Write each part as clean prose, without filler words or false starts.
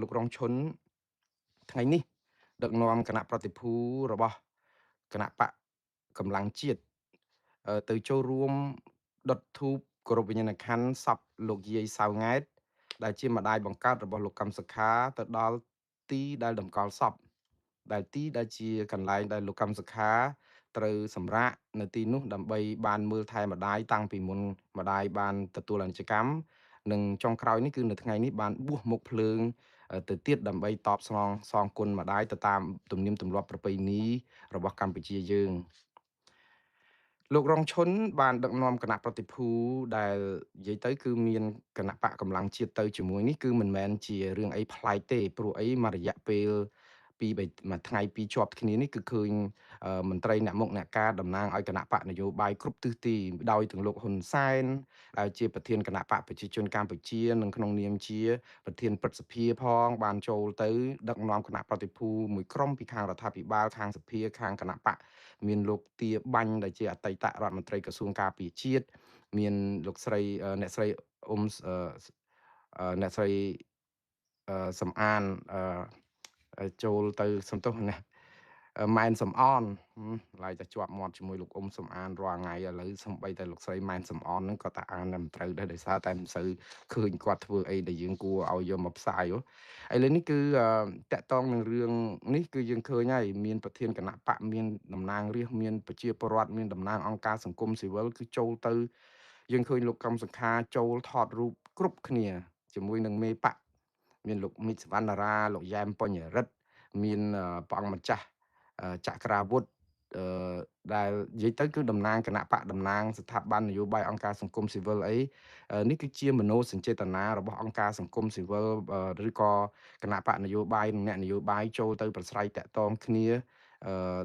លោករងឈុនថ្ងៃនេះដឹកនាំគណៈប្រតិភូរបស់គណៈបកកម្លាំងជាតិទៅចូលរួមដុតធូបគោរពវិញ្ញាណក្ខន្ធសពលោកយាយសៅង៉ែតដែលជាម្ដាយបង្កើតរបស់លោកកឹមសុខាទៅដល់ទីដែលតម្កល់សពដែលទីដែលជាកន្លែងដែលលោកកឹមសុខាត្រូវសម្រាកនៅទីនោះដើម្បីបានមើលថែម្ដាយតាំងពីមុនម្ដាយបានទទួលអនិច្ចកម្មនិងចុងក្រោយនេះគឺនៅថ្ងៃនេះបានបួសមុខភ្លើងទៅទៀតដើម្បីតបស្នងសងគុណម្ដាយទៅតាមទំនៀមទម្លាប់ប្រពៃណីរបស់កម្ពុជាយើងលោករងឈុនបានដឹកនាំគណៈប្រតិភូដែលនិយាយទៅគឺមានគណៈបកកម្លាំងជាតិទៅជាមួយនេះគឺមិនមែនជារឿងអីប្លែកទេព្រោះអីមួយរយៈពេលពីរមួយថ្ងៃពីរជាប់គ្នានេះគឺឃើញមន្ត្រីអ្នកមុខអ្នកការតំណាងឲ្យគណៈបកនយោបាយគ្រប់ទិសទីដោយទាំងលោកហ៊ុនសែនដែលជាប្រធានគណៈបកប្រជាជនកម្ពុជានិងក្នុងនាមជាប្រធានព្រឹទ្ធសភាផងបានចូលទៅដឹកនាំគណៈប្រតិភូមួយក្រុមពីខាងរដ្ឋាភិបាលខាងសភាខាងគណៈបកមានលោកទាបាញ់ដែលជាអតីតរដ្ឋមន្ត្រីក្រសួងការពារជាតិមានលោកស្រីអ្នកស្រីអ៊ុំអ្នកស្រីសំអានចូលទៅសំទោសណាម៉ែនសំអនឡើយតែជាប់មាត់ជាមួយលោកអ៊ុំសំអានរាល់ថ្ងៃឥឡូវសំបីតែលោកស្រីម៉ែនសំអនហ្នឹងក៏តែអានតែមិនត្រូវដែរដោយសារតែមិនសូវឃើញគាត់ធ្វើអីដែលយើងគួរឲ្យយកមកផ្សាយឥឡូវនេះគឺតកតងនឹងរឿងនេះគឺយើងឃើញហើយមានប្រធានគណៈបកមានតំណាងរាស្ត្រមានប្រជាពលរដ្ឋមានតំណាងអង្គការសង្គមស៊ីវិលគឺចូលទៅយើងឃើញលោកកឹមសុខាចូលថតរូបគ្រប់គ្នាជាមួយនឹងមេបកមានលោកមិចសវណ្ណរាលោកយ៉ែមបញ្ញរិទ្ធមានព្រះអង្គម្ចាស់ចក្រាវុធដែលនិយាយទៅគឺតំណាងគណៈបកតំណាងស្ថាប័ននយោបាយអង្គការសង្គមស៊ីវិលអីនេះគឺជាមโนសញ្ចេតនារបស់អង្គការសង្គមស៊ីវិលឬក៏គណៈបកនយោបាយនិងអ្នកនយោបាយចូលទៅប្រស្រ័យតាក់ទងគ្នា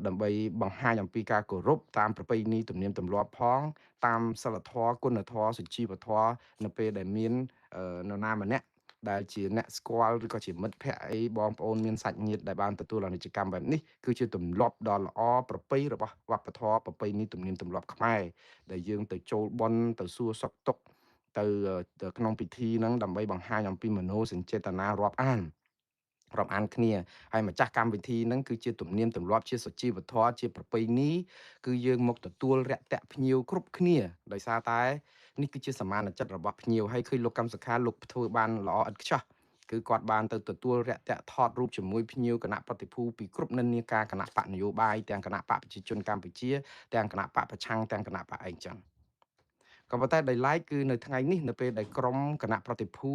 ដើម្បីបង្ហាញអំពីការគោរពតាមប្រពៃណីទំនៀមទម្លាប់ផងតាមសិលធម៌គុណធម៌សុជីវធម៌នៅពេលដែលមាននរណាម្នាក់ដែលជាអ្នកស្គាល់ឬក៏ជាមិត្តភ័ក្តិអីបងប្អូនមានសាច់ញាតិដែលបានទទួលអនិច្ចកម្មបែបនេះគឺជាទម្លាប់ដ៏ល្អប្រពៃរបស់វប្បធម៌ប្រពៃណីទំនៀមទម្លាប់ខ្មែរដែលយើងទៅចូលបុណ្យទៅសួរសុខទុក្ខទៅក្នុងពិធីហ្នឹងដើម្បីបង្ហាញអំពីមโนសញ្ចេតនារាប់អានគ្នាហើយម្ចាស់កម្មវិធីហ្នឹងគឺជាទំនៀមទម្លាប់ជាសុជីវធម៌ជាប្រពៃណីគឺយើងមកទទួលរាក់ទាក់ភ្ញៀវគ្រប់គ្នាដោយសារតែនេះគឺជាសមានចិត្តរបស់ភ្ញៀវហើយឃើញលោកកឹមសុខាលោកធ្វើបានល្អឥតខ្ចោះគឺគាត់បានទៅទទួលរាក់ទាក់ថតរូបជាមួយភ្ញៀវគណៈប្រតិភូពីគ្រប់និន្នាការគណៈបកនយោបាយទាំងគណៈបកប្រជាជនកម្ពុជាទាំងគណៈបកប្រឆាំងទាំងគណៈបកអីចឹងក៏ប៉ុន្តែដោយឡែកគឺនៅថ្ងៃនេះនៅពេលដែលក្រុមគណៈប្រតិភូ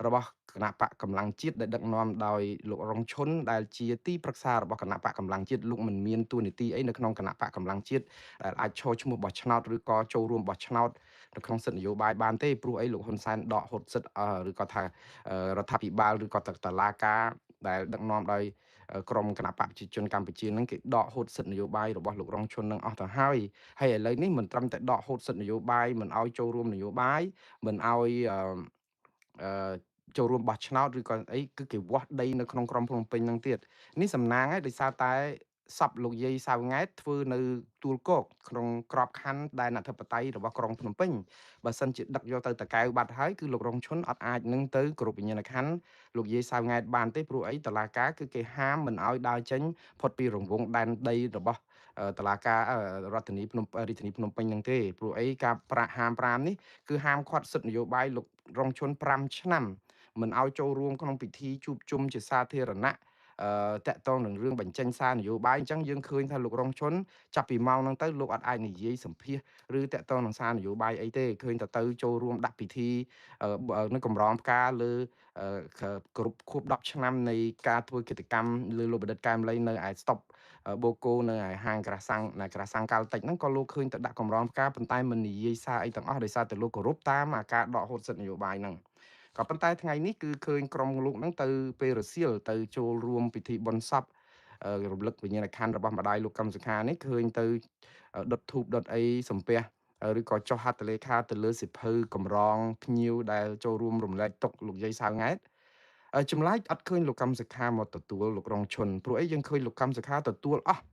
របស់គណៈបកកម្លាំងជាតិដែលដឹកនាំដោយលោករងឈុនដែលជាទីប្រឹក្សារបស់គណៈបកកម្លាំងជាតិលោកមិនមានតួនាទីអីនៅក្នុងគណៈបកកម្លាំងជាតិដែលអាចឈរឈ្មោះបោះឆ្នោតឬក៏ចូលរួមបោះឆ្នោតនៅក្នុងសិទ្ធិនយោបាយបានទេព្រោះអីលោកហ៊ុនសែនដកហូតសិទ្ធិឬក៏ថារដ្ឋាភិបាលឬក៏តឡាការដែលដឹកនាំដោយក្រមគណៈបកប្រជាជនកម្ពុជានឹងគេដកហូតសិទ្ធិនយោបាយរបស់លោករងឈុននឹងអស់ទៅហើយហើយឥឡូវនេះមិនត្រឹមតែដកហូតសិទ្ធិនយោបាយមិនឲ្យចូលរួមនយោបាយមិនឲ្យចូលរួមបោះឆ្នោតឬក៏អីគឺគេវាស់ដីនៅក្នុងក្រុងភ្នំពេញនឹងទៀតនេះសំណាងហើយដោយសារតែសពលោកយាយសៅង៉ែតធ្វើនៅទួលគោកក្នុងក្របខ័ណ្ឌដែនអធិបតេយ្យរបស់ក្រុងភ្នំពេញបើសិនជាដឹកយកទៅតកែវបាត់ហើយគឺលោករងឈុនអត់អាចនឹងទៅគោរពវិញ្ញាណក្ខន្ធលោកយាយសៅង៉ែតបានទេព្រោះអីតឡាការគឺគេហាមមិនឲ្យដើរចេញផុតពីរង្វង់ដែនដីរបស់តឡាការរដ្ឋធានីភ្នំរាជធានីភ្នំពេញនឹងទេព្រោះអីការប្រាក់ហាម5នេះគឺហាមឃាត់សិទ្ធិនយោបាយលោករងឈុន5ឆ្នាំមិនឲ្យចូលរួមក្នុងពិធីជួបជុំជាសាធារណៈតាក់ទងនឹងរឿងបញ្ចេញសារនយោបាយអញ្ចឹងយើងឃើញថាលោករងឈុនចាប់ពីម៉ោងហ្នឹងទៅលោកអត់អាចនិយាយសម្ភាសឬតាក់ទងនឹងសារនយោបាយអីទេឃើញតែទៅចូលរួមដាក់ពិធីនៅកម្រងផ្កាលើគ្រប់ខួប10ឆ្នាំនៃការធ្វើកិច្ចកម្មលើលោកបណ្ឌិតកែមលីនៅឯស្តុបបូកូនៅឯហាងក្រាសាំងនៅក្រាសាំងកាល់តិចហ្នឹងក៏លោកឃើញទៅដាក់កម្រងផ្កាប៉ុន្តែមិននិយាយសារអីទាំងអស់ដោយសារតែលោកគោរពតាមអាការដកហូតសិទ្ធិនយោបាយហ្នឹងក៏ប៉ុន្តែថ្ងៃនេះគឺឃើញក្រុមលោកហ្នឹងទៅពេលរសៀលទៅចូលរួមពិធីបុណ្យសពរំលឹកវិញ្ញាណក្ខន្ធរបស់ម្ដាយលោកកឹមសុខានេះឃើញទៅដុតធូបដុតអីសំពះឬក៏ចុះហត្ថលេខាទៅលើសិភៅកម្រងភ្ញៀវដែលចូលរួមរំលែកទុកលោកយាយសៅង៉ែតចម្លែកអត់ឃើញលោកកឹមសុខាមកទទួលលោករងឈុនព្រោះអីយើងឃើញលោកកឹមសុខាទទួលអស់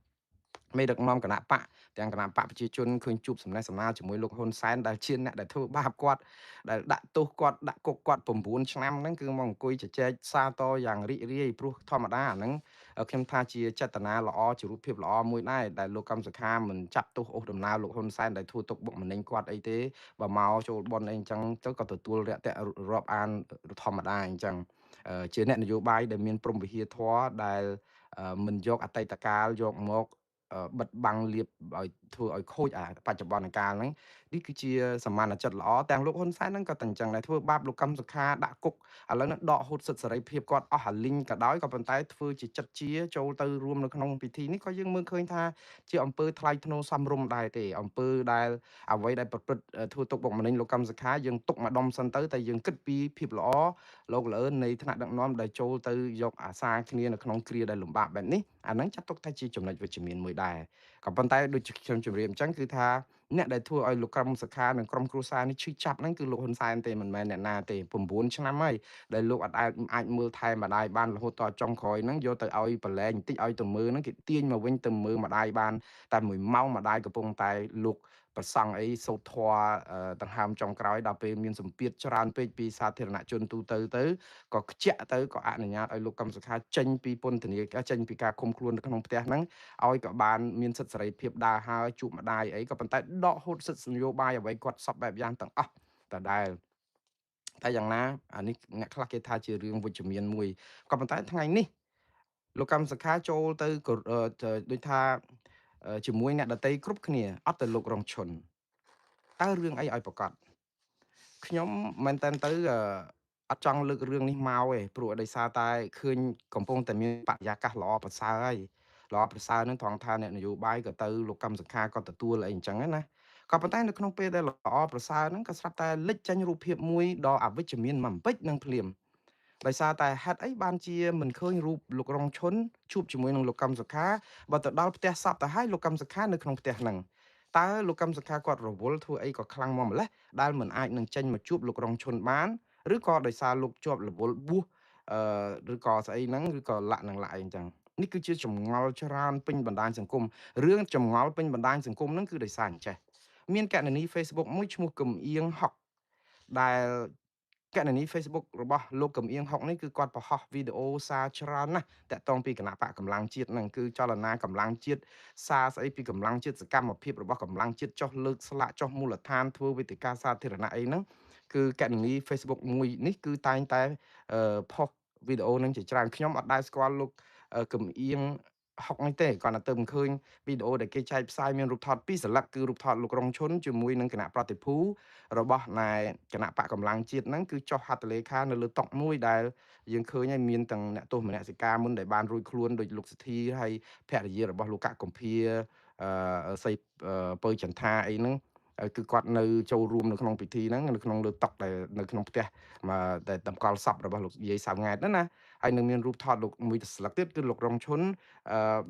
មេដឹកនាំគណៈបកទាំងគណៈបកប្រជាជនឃើញជួបសំណេះសំណាលជាមួយលោកហ៊ុនសែនដែលជាអ្នកដែលធ្វើបាបគាត់ដែលដាក់ទោសគាត់ដាក់គុកគាត់9ឆ្នាំហ្នឹងគឺមកអង្គុយជជែកសាទរយ៉ាងរីករាយព្រោះធម្មតាអាហ្នឹងខ្ញុំថាជាចេតនាល្អជារូបភាពល្អមួយដែរដែលលោកកឹមសុខាមិនចាប់ទោសអូសដំណើរលោកហ៊ុនសែនដែលធ្វើទុកបុកម្នេញគាត់អីទេបើមកចូលប៉ុនអីអញ្ចឹងទៅក៏ទទួលរយៈរាប់អានធម្មតាអញ្ចឹងជាអ្នកនយោបាយដែលមានព្រំវិហារធម៌ដែលមិនយកអតីតកាលយកមកបិទបាំងលៀបឲ្យធ្វើឲ្យខូចអាបច្ចុប្បន្នកាលហ្នឹងនេះគឺជាសមានចិត្តល្អទាំងលោកហ៊ុនសែនហ្នឹងក៏តែអញ្ចឹងដែរធ្វើបាបលោកកឹមសុខាដាក់គុកឥឡូវហ្នឹងដកហូតសិទ្ធិសេរីភាពគាត់អស់អាលីងក៏ដោយក៏ប៉ុន្តែធ្វើជាចិត្តជាចូលទៅរួមនៅក្នុងពិធីនេះក៏យើងមើលឃើញថាជាអំពើថ្លៃថ្នូរសមរម្យដែរទេអំពើដែលអ្វីដែលប្រព្រឹត្តធ្វើទុកបុកម្នេញលោកកឹមសុខាយើងទុកម្ដុំសិនទៅតែយើងគិតពីភាពល្អលោកល្អនៃថ្នាក់ដឹកនាំដែលចូលទៅយកអាសាគ្នានៅក្នុងគ្រាដែលលំបាកបែបនេះអាហ្នឹងចាត់ទុកថាជាចំណុចវិជ្ជមានមួយដែរក៏ប៉ុន្តែដូចខ្ញុំជម្រាបអញ្ចឹងគឺថាអ្នកដែលធ្វើឲ្យលោកកឹមសុខានិងក្រុមគ្រួសារនេះឈឺចាប់ហ្នឹងគឺលោកហ៊ុនសែនទេមិនមែនអ្នកណាទេ9ឆ្នាំហើយដែលលោកអត់អាចមើលថែម្ដាយបានរហូតដល់ចុងក្រោយហ្នឹងយកទៅឲ្យប្រឡែងបន្តិចឲ្យទៅមើលហ្នឹងគេទាញមកវិញទៅមើលម្ដាយបានតែ1ម៉ោងម្ដាយកំពុងតែលោកប្រសង់អីសូត្រធម៌ដង្ហើមចុងក្រោយដល់ពេលមានសម្ពាធច្រើនពេកពីសាធារណជនទូទៅទៅក៏ខ្ជាក់ទៅក៏អនុញ្ញាតឲ្យលោកកឹមសុខាចេញពីពន្ធនាគារចេញពីការឃុំខ្លួននៅក្នុងផ្ទះហ្នឹងឲ្យក៏បានមានសិទ្ធិសេរីភាពដើរហើរជួបម្ដាយអីក៏ប៉ុន្តែដកហូតសិទ្ធិនយោបាយអ្វីគាត់សពបែបយ៉ាងទាំងអស់ដដែលតែយ៉ាងណាអានេះអ្នកខ្លះគេថាជារឿងវិជ្ជមានមួយក៏ប៉ុន្តែថ្ងៃនេះលោកកឹមសុខាចូលទៅដូចថាជាមួយអ្នកដតីគ្រប់គ្នាអត់ទៅលោករងឈុនតើរឿងអីឲ្យប្រកាសខ្ញុំមែនតើទៅអត់ចង់លើករឿងនេះមកទេព្រោះដោយសារតែឃើញកំពុងតែមានបរិយាកាសល្អប្រសើរហើយល្អប្រសើរនឹងត្រង់ថាអ្នកនយោបាយក៏ទៅលោកកឹមសុខាក៏ទទួលអីអញ្ចឹងណាក៏ប៉ុន្តែនៅក្នុងពេលដែលល្អប្រសើរហ្នឹងក៏ស្រាប់តែលេចចេញរូបភាពមួយដ៏អវិជ្ជមានមួយពេចនឹងភ្លាមដោយសារតែហេតុអីបានជាមិនឃើញរូបលោករងឈុនជួបជាមួយនឹងលោកកឹមសុខាបើទៅដល់ផ្ទះសពទៅហើយលោកកឹមសុខានៅក្នុងផ្ទះហ្នឹងតើលោកកឹមសុខាគាត់រវល់ធ្វើអីក៏ខ្លាំងមកម្លេះដែលមិនអាចនឹងចេញមកជួបលោករងឈុនបានឬក៏ដោយសារលោកជាប់រវល់បួសឬក៏ស្អីហ្នឹងឬក៏លាក់នឹងលាក់អីអញ្ចឹងនេះគឺជាចម្ងល់ច្រើនពេញបណ្ដាញសង្គមរឿងចម្ងល់ពេញបណ្ដាញសង្គមហ្នឹងគឺដោយសារអញ្ចេះមានកណនី Facebook មួយឈ្មោះកឹមអៀងហុកដែលកណនី Facebook របស់លោកកឹមអៀងហុកនេះគឺគាត់បង្ហោះវីដេអូសារច្រើនណាស់តាក់ទងពីគណៈបកកម្លាំងជាតិហ្នឹងគឺចលនាកម្លាំងជាតិសារស្អីពីកម្លាំងជាតិសកម្មភាពរបស់កម្លាំងជាតិចុះលើកស្លាកចុះមូលដ្ឋានធ្វើវេទិកាសាធារណៈអីហ្នឹងគឺកណនី Facebook មួយនេះគឺតែងតែផុសវីដេអូហ្នឹងជាច្រើនខ្ញុំអត់ដែលស្គាល់លោកកឹមអៀងហុកនេះទេគាត់តែទៅមិនឃើញវីដេអូដែលគេចែកផ្សាយមានរូបថតពីរសន្លឹកគឺរូបថតលោករងឈុនជាមួយនឹងគណៈប្រតិភូរបស់ណែគណៈបកកម្លាំងជាតិហ្នឹងគឺចុះហត្ថលេខានៅលើតុមួយដែលយើងឃើញហើយមានទាំងអ្នកទោសមនសិការមុនដែលបានរួចខ្លួនដោយលោកសទ្ធាហើយភរិយារបស់លោកកកុម្ភាសីពៅចន្ទាអីហ្នឹងគឺគាត់នៅចូលរួមនៅក្នុងពិធីហ្នឹងនៅក្នុងលើតុដែលនៅក្នុងផ្ទះមកដែលតម្កល់សពរបស់លោកយាយសៅង៉ែតហ្នឹងណាហើយនឹងមានរូបថតលោកមួយស្លឹកទៀតគឺលោករងឈុន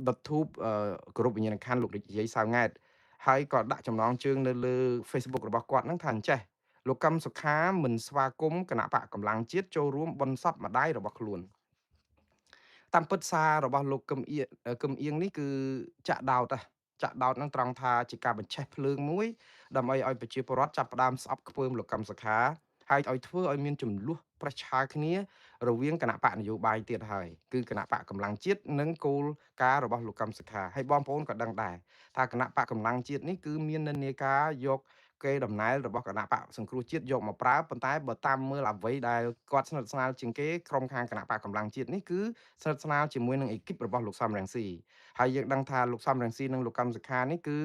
ដុតធូបគោរពវិញ្ញាណក្ខន្ធលោកយាយសៅង៉ែតហើយក៏ដាក់ចំណងជើងនៅលើ Facebook របស់គាត់ហ្នឹងថាអញ្ចេះលោកកឹមសុខាមិនស្វាគមន៍គណៈបកកម្លាំងជាតិចូលរួមបុណ្យសពម្ដាយរបស់ខ្លួនតាមពិតសាររបស់លោកកឹមអៀងនេះគឺចាក់ដោតចាក់ដោតនឹងត្រង់ថាជាការបញ្ឆេះភ្លើងមួយដើម្បីឲ្យប្រជាពលរដ្ឋចាប់ផ្ដើមស្អប់ខ្ពើមលោកកឹមសុខាហើយឲ្យធ្វើឲ្យមានចំនួនប្រឆាគ្នារវាងគណៈបកនយោបាយទៀតហើយគឺគណៈបកកម្លាំងជាតិនិងគោលការណ៍របស់លោកកឹមសុខាហើយបងប្អូនក៏ដឹងដែរថាគណៈបកកម្លាំងជាតិនេះគឺមាននិន្នាការយកគេដំណែលរបស់គណៈបកសង្គ្រោះជាតិយកមកប្រើប៉ុន្តែបើតាមមើលអ្វីដែលគាត់ស្និទ្ធស្នាលជាងគេក្រុមខាងគណៈបកកម្លាំងជាតិនេះគឺស្និទ្ធស្នាលជាមួយនឹងអេគីបរបស់លោកសំរងស៊ីហើយយើងដឹងថាលោកសំរងស៊ីនិងលោកកឹមសុខានេះគឺ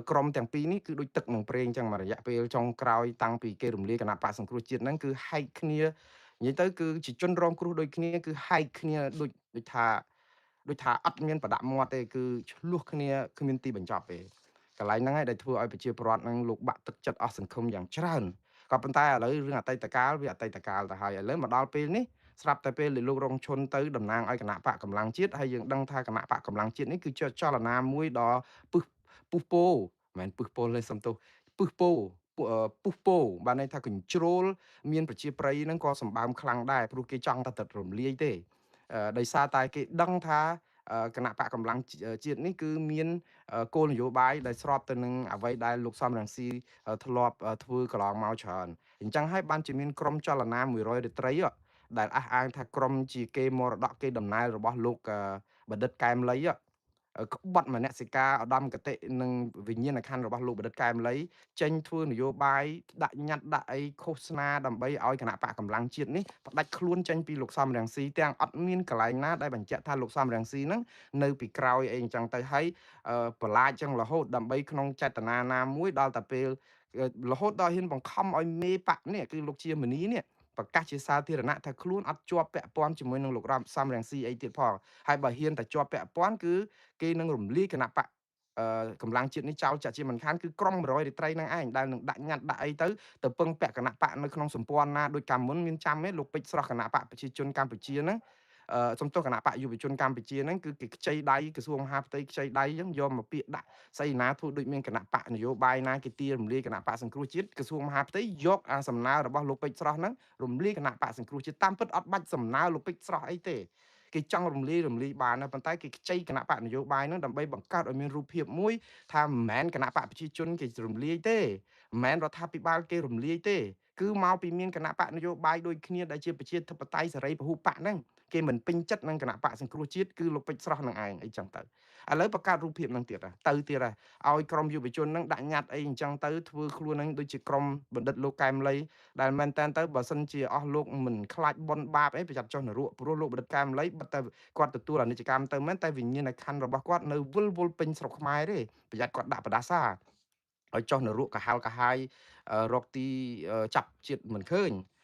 ក្រុមទាំងពីរនេះគឺដូចទឹកនឹងប្រេងចឹងមួយរយៈពេលចុងក្រោយតាំងពីគេរំលាយគណៈបកសង្គ្រោះជាតិហ្នឹងគឺហែកគ្នានិយាយទៅគឺជាជនរងគ្រោះដូចគ្នាគឺហែកគ្នាដូចថាអត់មានប្រដាក់មាត់ទេគឺឆ្លោះគ្នាគ្មានទីបញ្ចប់ទេកន្លែងហ្នឹងឯងដែលធ្វើឲ្យប្រជាពលរដ្ឋហ្នឹងលោកបាក់ទឹកចិត្តអស់សង្ឃឹមយ៉ាងច្រើនក៏ប៉ុន្តែឥឡូវរឿងអតីតកាលវាអតីតកាលទៅហើយឥឡូវមកដល់ពេលនេះស្រាប់តែពេលលោករងឈុនទៅតំណាងឲ្យគណៈបកកម្លាំងជាតិហើយយើងដឹងថាគណៈបកកម្លាំងជាតិនេះគឺជាចលនាមួយដ៏ពឹសពុះពោមិនមែនពឹសពោទេសំទោសពឹសពោពុះពោបានន័យថាកញ្ជ្រោលមានប្រជាប្រិយហ្នឹងក៏សម្បើមខ្លាំងដែរព្រោះគេចង់តែទឹករំលាយទេដោយសារតែគេដឹងថា គណៈបកកម្លាំងជាតិនេះគឺមានគោលនយោបាយដែលស្របទៅនឹងអ្វីដែលលោកសំរងស៊ីធ្លាប់ធ្វើកន្លងមកច្រើន។ អញ្ចឹងហើយបានជាមានក្រុមចលនា100រាត្រី ដែលអះអាងថាក្រុមជាគេមរតកគេដំណើររបស់លោកបណ្ឌិតកែមលី ក្បត់មនសិការឧត្តមគតិនិងវិញ្ញាណក្ខន្ធរបស់លោកបណ្ឌិតកែមលី ចេញធ្វើនយោបាយដាក់ញត្តិដាក់អីឃោសនា ដើម្បីឲ្យគណៈបកកម្លាំងជាតិនេះផ្ដាច់ខ្លួនចេញពីលោកសំរងស៊ី ទាំងអត់មានកន្លែងណាដែលបញ្ជាក់ថាលោកសំរងស៊ីហ្នឹងនៅពីក្រោយអីអញ្ចឹងទៅ ហើយបន្លាចចឹងរហូត ដើម្បីក្នុងចេតនាណាមួយ ដល់តែពេលរហូតដល់ហ៊ានបង្ខំឲ្យមេបកនេះ គឺលោកជាមនីនេះ ប្រកាសជាសាធារណៈថាខ្លួនអត់ជាប់ពាក់ព័ន្ធជាមួយនឹងលោករំសំរងស៊ីអីទៀតផង ហើយបើហ៊ានតែជាប់ពាក់ព័ន្ធ គឺគេនឹងរំលាយគណៈបកកម្លាំងជាតិនេះចោលចាក់ជាមិនខាន។ គឺក្រុម100រាត្រីនឹងឯងដែលនឹងដាក់ញត្តិដាក់អីទៅ ទៅពឹងពាក់គណៈបកនៅក្នុងសម្ព័ន្ធណា ដូចកាលមុនមានចាំទេ លោកពេជ្រស្រស់ គណៈបកប្រជាជនកម្ពុជាហ្នឹង សំទោស គណៈបកយុវជនកម្ពុជាហ្នឹង គឺគេខ្ចីដៃក្រសួងមហាផ្ទៃ ខ្ចីដៃអញ្ចឹង យកមកពាក្យដាក់ស្អីណា ធ្វើដូចមានគណៈបកនយោបាយណាគេទារំលាយគណៈបកសង្គ្រោះជាតិ ក្រសួងមហាផ្ទៃយកអាសំណើរបស់លោកពេជ្រស្រស់ហ្នឹងរំលាយគណៈបកសង្គ្រោះជាតិ។ តាមពិតអត់បាច់សំណើលោកពេជ្រស្រស់អីទេ គេចង់រំលាយរំលាយបានណា ប៉ុន្តែគេខ្ចីគណៈបកនយោបាយហ្នឹង ដើម្បីបង្កើតឲ្យមានរូបភាពមួយថា មិនមែនគណៈបកប្រជាជនគេរំលាយទេ មិនមែនរដ្ឋាភិបាលគេរំលាយទេ គឺមកពីមានគណៈបកនយោបាយដូចគ្នាដែលជាប្រជាធិបតេយ្យសេរីពហុបកហ្នឹង គេមិនពេញចិត្តនឹងគណៈបកសង្គ្រោះជាតិ គឺលោកពេជ្រស្រស់នឹងឯងអីចឹងទៅ។ ឥឡូវបង្កើតរូបភាពនឹងទៀតទៅទៀត ឲ្យក្រុមយុវជននឹងដាក់ញត្តិអីអញ្ចឹងទៅ ធ្វើខ្លួននឹងដូចជាក្រុមបណ្ឌិតលោកកែមលី ដែលមែនតែនទៅ បើសិនជាអស់លោកមិនខ្លាចបុណ្យបាបអី ប្រយ័ត្នចុះនរក ព្រោះលោកបណ្ឌិតកែមលីបិទតែគាត់ទទួលអនិច្ចកម្មទៅមែន តែវិញ្ញាណក្ខន្ធរបស់គាត់នៅវិលវល់ពេញស្រុកខ្មែរទេ ប្រយ័ត្នគាត់ដាក់បដាសាឲ្យចុះនរកកាហាលកាហាយ រកទីចាប់ជាតិមិនឃើញ។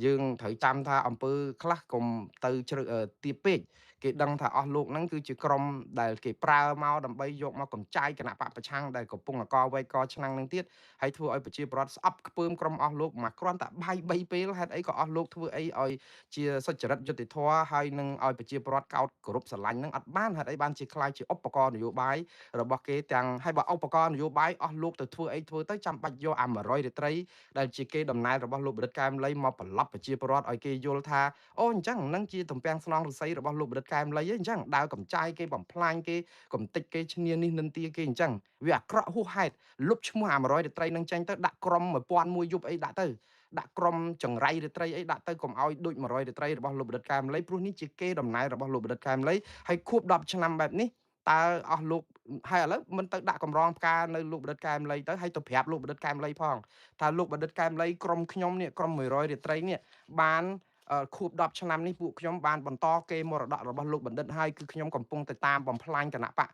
យើងត្រូវចាំថាអំពើខ្លះកុំទៅជ្រៅទៀបពេក គេដឹងថាអស់លោកហ្នឹងគឺជាក្រុមដែលគេប្រើមកដើម្បីយកមកកំចាយគណៈបកប្រឆាំងដែលកំពុងអកវែកកឆ្នាំងនឹងទៀត ហើយធ្វើឲ្យប្រជាពលរដ្ឋស្អប់ខ្ពើមក្រុមអស់លោកមកគ្រាន់តែបាយ3ពេល។ ហេតុអីក៏អស់លោកធ្វើអីឲ្យជាសុចរិតយុត្តិធម៌ ហើយនឹងឲ្យប្រជាពលរដ្ឋកោតគោរពស្រឡាញ់នឹងអត់បាន? ហេតុអីបានជាខ្លាយជាឧបករណ៍នយោបាយរបស់គេទាំងហើយ? បើឧបករណ៍នយោបាយអស់លោកទៅធ្វើអីធ្វើទៅ ចាំបាច់យកអា100រាត្រីដែលជាគេដំណើររបស់លោកបណ្ឌិតកែមលីមកប្រឡប់ប្រជាពលរដ្ឋឲ្យគេយល់ថា អូ អញ្ចឹងនឹងជាទំពាំងស្នងរស័យរបស់លោកបណ្ឌិតកែមលី អញ្ចឹងដើរកំចាយគេ បំផ្លាញគេ កំតិចគេ ឈ្នានេះនិន្ទាគេ អញ្ចឹងវាអាក្រក់ហួសហេតុ។ លុបឈ្មោះអា100រាត្រីនឹងចេញទៅ ដាក់ក្រុម1001យប់អីដាក់ទៅ ដាក់ក្រុមចង្រៃរាត្រីអីដាក់ទៅ កុំឲ្យដូច100រាត្រីរបស់លោកបណ្ឌិតកែមលី ព្រោះនេះជាគេដំណើររបស់លោកបណ្ឌិតកែមលី។ ហើយខួប10ឆ្នាំបែបនេះ តើអស់លោកហើយឥឡូវមិនទៅដាក់កម្រងផ្កានៅលោកបណ្ឌិតកែមលីទៅ ហើយទៅប្រាប់លោកបណ្ឌិតកែមលីផងថា លោកបណ្ឌិតកែមលី ក្រុមខ្ញុំនេះ ក្រុម100រាត្រីនេះ បានខួប10ឆ្នាំនេះ ពួកខ្ញុំបានបន្តគេមរតករបស់លោកបណ្ឌិតហើយ គឺខ្ញុំកំពុងតែតាមបំផ្លាញគណៈបក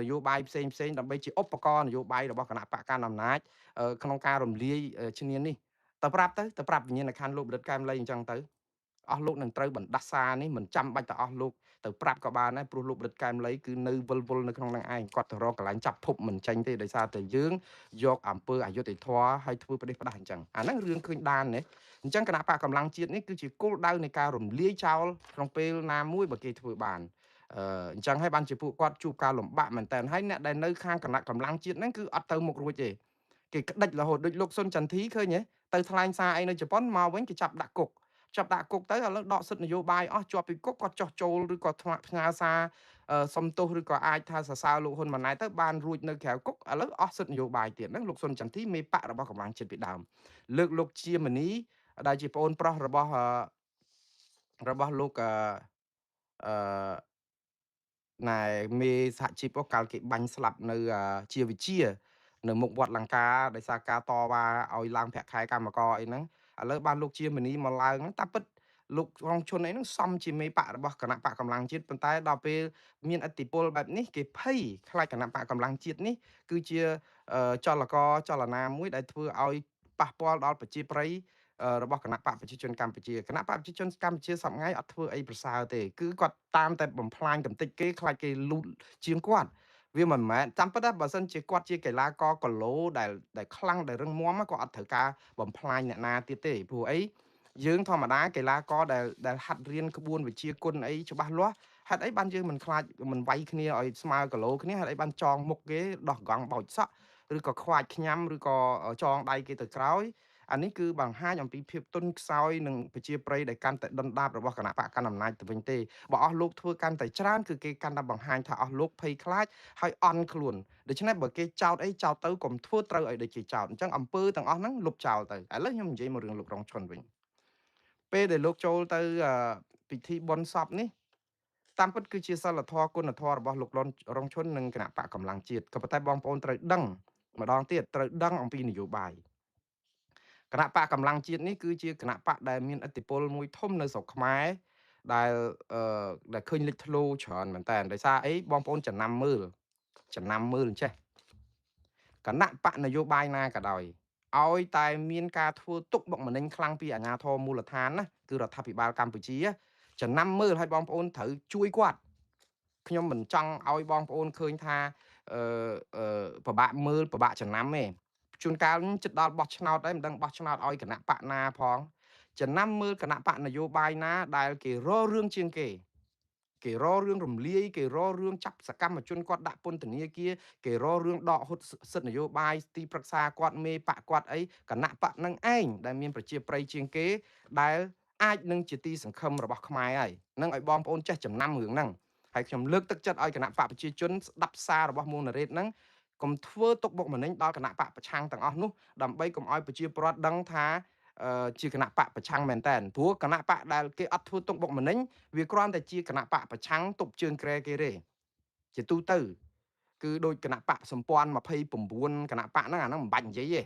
នយោបាយផ្សេងផ្សេង ដើម្បីជាឧបករណ៍នយោបាយរបស់គណៈបកកណ្ដាលអំណាចក្នុងការរំលាយឈ្នានេះ។ ទៅប្រាប់ទៅ ទៅប្រាប់វិញ្ញាណក្ខន្ធលោកបណ្ឌិតកែមលីអញ្ចឹងទៅ អស់លោកនឹងត្រូវបណ្ដាសានេះ។ មិនចាំបាច់ទៅអស់លោកទៅប្រាប់ក៏បានដែរ ព្រោះលោកបណ្ឌិតកែមលីគឺនៅវិលវល់នៅក្នុងនឹងឯង គាត់ទៅរកកន្លែងចាប់ភពមិនចេញទេ ដោយសារតែយើងយកអំពើអយុត្តិធម៌ឲ្យធ្វើប្រទេសផ្ដាស់អញ្ចឹង។ អាហ្នឹងរឿងឃើញដាននេះ។ អញ្ចឹងគណៈបកកម្លាំងជាតិនេះគឺជាគោលដៅនៃការរំលាយចោលក្នុងពេលណាមួយបើគេធ្វើបាន។ អញ្ចឹងហើយបានជាពួកគាត់ជួបការលំបាកមែនតើ ហើយអ្នកដែលនៅខាងគណៈកម្លាំងជាតិហ្នឹងគឺអត់ទៅមុខរួចទេ គេក្តិចរហូត ដូចលោកសុនចន្ទធីឃើញទេ ទៅថ្លែងសារអីនៅជប៉ុន មកវិញគេចាប់ដាក់គុក ចាប់ដាក់គុកទៅ ឥឡូវដកសិទ្ធិនយោបាយអស់ ជាប់ពីគុក គាត់ចោះចូល ឬក៏ផ្ញើសារសុំទោស ឬក៏អាចថាសរសើរលោកហ៊ុនម៉ាណែតទៅបានរួចនៅក្រៅគុក ឥឡូវអស់សិទ្ធិនយោបាយទៀតហ្នឹង។ លោកសុនចន្ទធី មេបករបស់កម្លាំងជាតិពីដើម លើកលោកជាមនីដែលជាប្អូនប្រុសរបស់លោក អឺណែមេសហជីព កាលគេបាញ់ស្លាប់នៅជាវិជានៅមុខវត្តលង្កា ដោយសារការតវ៉ាឲ្យឡើងប្រាក់ខែកម្មករអីហ្នឹង ឥឡូវបានលោកជាមនីមកឡើងហ្នឹង។ តែពិតលោករងឈុនអីហ្នឹងសំជាមេបករបស់គណៈបកកម្លាំងជាតិ ប៉ុន្តែដល់ពេលមានអធិបុលបែបនេះ គេភ័យខ្លាចគណៈបកកម្លាំងជាតិនេះគឺជាចលករចលនាមួយដែលធ្វើឲ្យប៉ះពាល់ដល់ប្រជាប្រិយរបស់គណៈបកប្រជាជនកម្ពុជា។ គណៈបកប្រជាជនកម្ពុជាសប្ងៃអត់ធ្វើអីប្រសើរទេ គឺគាត់តាមតែបំផ្លាញកំតិចគេ ខ្លាចគេលូតជាងគាត់។ វាមិនមែនចាំពិត បើសិនជាគាត់ជាកីឡាករគីឡូដែលខ្លាំងដែលរឹងមាំ ក៏អត់ត្រូវការបំផ្លាញអ្នកណាទៀតទេ ព្រោះអីយើងធម្មតាកីឡាករដែលហាត់រៀនក្បួនវិជាគុណអីច្បាស់លាស់ ហេតុអីបានយើងមិនខ្លាច មិនវាយគ្នាឲ្យស្មើគីឡូគ្នា? ហេតុអីបានចងមុខគេដោះកង់បោចសក់ ឬក៏ខ្វាចខ្ញាំ ឬក៏ចងដៃគេទៅក្រោយ អានេះគឺបង្ហាញអំពីភាពទន់ខ្សោយនិងប្រជាប្រិយដែលកាន់តែដុនដាបរបស់គណៈបកកណ្ដាលអំណាចទៅវិញទេបើអស់លោកធ្វើកាន់តែច្រើនគឺគេកាន់តែបង្ហាញថាអស់លោកភ័យខ្លាចហើយអន់ខ្លួនដូច្នេះបើគេចោតអីចោតទៅកុំធ្វើត្រូវឲ្យដូចគេចោតអញ្ចឹងអំពើទាំងអស់ហ្នឹងលុបចោលទៅឥឡូវខ្ញុំនិយាយមករឿងលោករងឈុនវិញពេលដែលលោកចូលទៅពិធីបុណ្យសពនេះតាមពិតគឺជាសិលធម៌គុណធម៌របស់លោករងឈុននិងគណៈបកកម្លាំងជាតិក៏ប៉ុន្តែបងប្អូនត្រូវដឹងម្ដងទៀតត្រូវដឹងអំពីនយោបាយគណៈបកកម្លាំងជាតិនេះគឺជាគណៈបកដែលមានឥទ្ធិពលមួយធំនៅស្រុកខ្មែរដែលដែលឃើញលេចធ្លោច្រើនមែនតើដោយសារអីបងប្អូនចំណាំមើលអញ្ចេះគណៈបកនយោបាយណាក៏ដោយឲ្យតែមានការធ្វើទុកបុកម្នេញខ្លាំងពីអាជ្ញាធរមូលដ្ឋានណាគឺរដ្ឋាភិបាលកម្ពុជាចំណាំមើលឲ្យបងប្អូនត្រូវជួយគាត់ខ្ញុំមិនចង់ឲ្យបងប្អូនឃើញថាអឺពិបាកមើលពិបាកចំណាំទេជួនកាលចិត្តដល់បោះឆ្នោតហើយមិនដឹងបោះឆ្នោតឲ្យគណៈបកណាផងចំណាំមើលគណៈបកនយោបាយណាដែលគេរករឿងជាងគេគេរករឿងរំលាយគេរករឿងចាប់សកម្មជនគាត់ដាក់ពន្ធនាគារគេរករឿងដកហូតសិទ្ធិនយោបាយទីប្រឹក្សាគាត់មេបកគាត់អីគណៈបកនឹងឯងដែលមានប្រជាប្រិយជាងគេដែលអាចនឹងជាទីសង្ឃឹមរបស់ខ្មែរហើយនឹងឲ្យបងប្អូនចេះចំណាំរឿងហ្នឹងហើយខ្ញុំលើកទឹកចិត្តឲ្យគណៈបកប្រជាជនស្ដាប់សាររបស់មួងណារ៉េតហ្នឹងកុំធ្វើទុកបុកម្នេញដល់គណៈបកប្រឆាំងទាំងអស់នោះដើម្បីកុំឲ្យប្រជាពលរដ្ឋដឹងថាជាគណៈបកប្រឆាំងមែនតើព្រោះគណៈបកដែលគេអត់ធ្វើទុកបុកម្នេញវាគ្រាន់តែជាគណៈបកប្រឆាំងទប់ជើងក្រែគេទេជាទូទៅគឺដូចគណៈបកសម្ព័ន្ធ29គណៈបកហ្នឹងអាហ្នឹងមិនបាច់និយាយទេ